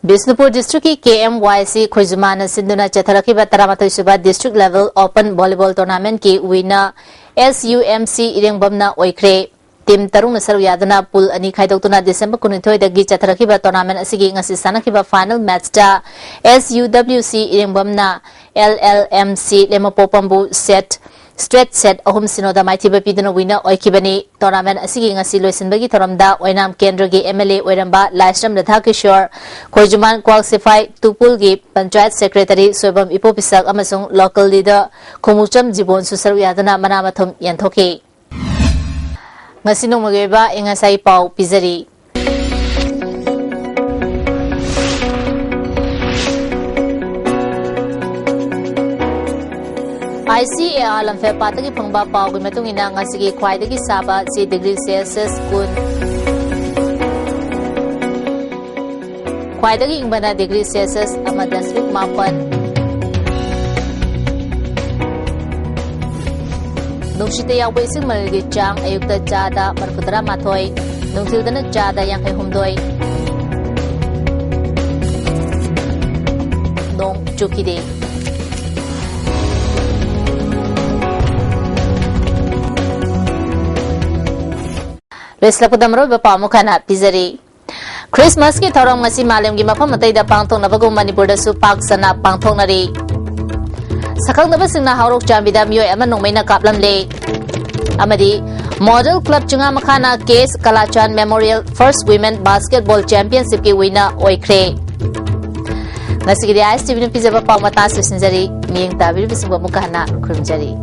ꯕꯤꯁꯅꯨꯄꯨꯔ districtꯀꯤ KMYC ꯈꯣꯏꯖꯨꯃꯥꯟꯅ ꯁꯤꯟꯗꯨꯅ ꯆꯠꯊꯔꯛꯈꯤꯕ ꯇꯔꯥꯃꯥꯊꯣꯏ ꯁꯨꯕ district level open volleyball tournamentꯀꯤ winner SUMC ꯏꯔꯦꯡꯕꯝꯅ ꯑꯣꯏꯈ꯭ꯔꯦ꯫ Team ꯇꯔꯨꯛꯅ ꯁꯔꯨꯛ ꯌꯥꯗꯨꯅ pool ꯑꯅꯤ ꯈꯥꯏꯗꯣꯛꯇꯨꯅ December ꯀꯨꯟꯅꯤꯊꯣꯏꯗꯒꯤ ꯆꯠꯊꯔꯛꯈꯤꯕ tournament ꯑꯁꯤꯒꯤ ꯉꯁꯤ ꯁꯥꯟꯅꯈꯤꯕ final matchꯇ SUWC ꯏꯔꯦꯡꯕꯝꯅ LLMC ꯂꯦꯃꯄꯣꯛꯄꯝꯕꯨ set, straight set ꯑꯍꯨꯝ ꯁꯤꯅꯣꯗ ꯃꯥꯏꯊꯤꯕ ꯄꯤꯗꯨꯅ winner ꯑꯣꯏꯈꯤꯕꯅꯤ꯫ Tournament ꯑꯁꯤꯒꯤ ꯉꯁꯤ ꯂꯣꯏꯁꯤꯟꯕꯒꯤ ꯊꯧꯔꯝꯗ ꯑꯣꯏꯅꯥꯝ ꯀꯦꯟꯗ꯭ꯔꯒꯤ MLA ꯑꯣꯏꯔꯝꯕ ꯂꯥꯏꯁ꯭ꯔꯝ ꯔꯥꯙꯥꯀꯤꯁꯣꯔ, ꯈꯣꯏꯖꯨꯃꯥꯟ ꯀ꯭ꯋꯥꯛꯁꯤꯐꯥꯏ ꯇꯨꯄꯨꯜꯒꯤ Panchayat Secretary ꯁꯣꯏꯕꯝ ꯏꯄꯣ ꯄꯤꯁꯛ ꯑꯃꯁꯨꯡ local leader ꯈꯣꯡꯎꯆꯝ ꯖꯤꯕꯣꯟꯁꯨ ꯁꯔꯨꯛ ꯌꯥꯗꯨꯅ ꯃꯅꯥ ꯃꯊꯨꯝ ꯌꯦꯟꯊꯣꯛꯈꯤ꯫ ꯉꯁꯤ ꯅꯣꯡꯃꯒꯤ ꯑꯣꯏꯕ ꯑꯏꯪ ꯑꯁꯥꯒꯤ ꯄꯥꯎ ꯄꯤꯖꯔꯤ꯫ ICAR ꯂꯝꯐꯦꯜ ꯄꯥꯠꯇꯒꯤ ꯐꯪꯕ ꯄꯥꯎꯒꯤ ꯃꯇꯨꯡ ꯏꯟꯅ ꯉꯁꯤꯒꯤ ꯈ꯭ꯋꯥꯏꯗꯒꯤ ꯁꯥꯕ ꯑꯁꯤ degree Celsius ꯀꯨꯟ, ꯈ꯭ꯋꯥꯏꯗꯒꯤ ꯏꯪꯕꯅ degree Celsius ꯑꯃ ꯗꯁꯃꯤꯛ ꯃꯥꯄꯟ꯫ ꯅꯨꯡꯁꯤꯠꯇ ꯌꯥꯎꯕ ꯏꯁꯤꯡ ꯃꯅꯤꯜꯒꯤ ꯆꯥꯡ ꯑꯌꯨꯛꯇ ꯆꯥꯗ ꯃꯔꯤꯐꯨꯇꯔꯥ ꯃꯥꯊꯣꯏ, ꯅꯨꯡꯊꯤꯜꯗꯅ ꯆꯥꯗ ꯌꯥꯡꯈꯩ ꯍꯨꯝꯗꯣꯏ꯫ ꯅꯣꯡ ꯆꯨꯈꯤꯗꯦ꯫ ꯂꯣꯏꯁꯤꯜꯂꯛꯄꯗ ꯃꯔꯨꯑꯣꯏꯕ ꯄꯥꯎ ꯑꯃꯨꯛ ꯍꯟꯅ ꯄꯤꯖꯔꯤ꯫ Christmasꯀꯤ ꯊꯧꯔꯝ ꯉꯁꯤ ꯃꯥꯂꯦꯝꯒꯤ ꯃꯐꯝ ꯑꯇꯩꯗ ꯄꯥꯡꯊꯣꯛꯅꯕꯒꯨꯝ ꯃꯅꯤꯄꯨꯔꯗꯁꯨ ꯄꯥꯛ ꯁꯟꯅ ꯄꯥꯡꯊꯣꯛꯅꯔꯤ꯫ ꯁꯛꯈꯪꯗꯕꯁꯤꯡꯅ ꯍꯥꯎꯔꯣꯛ ꯆꯥꯟꯕꯤꯗ ꯃꯤꯑꯣꯏ ꯑꯃ ꯅꯣꯡꯃꯩꯅ ꯀꯥꯞꯂꯝꯂꯦ꯫ ꯑꯃꯗꯤ Model Club ꯆꯤꯉꯥꯃꯈꯥꯅ K S Kalachan Memorial First Women Basketball Championshipꯀꯤ winner ꯑꯣꯏꯈ꯭ꯔꯦ꯫ ꯉꯁꯤꯒꯤꯗꯤ ISTVꯅ ꯄꯤꯖꯕ ꯄꯥꯎ ꯃꯇꯥꯡ ꯂꯣꯏꯁꯤꯟꯖꯔꯤ꯫ ꯃꯤꯠꯌꯦꯡ ꯇꯥꯕꯤꯔꯤꯕꯁꯤꯡꯕꯨ ꯑꯃꯨꯛꯀ ꯍꯟꯅ ꯈꯨꯔꯨꯝꯖꯔꯤ꯫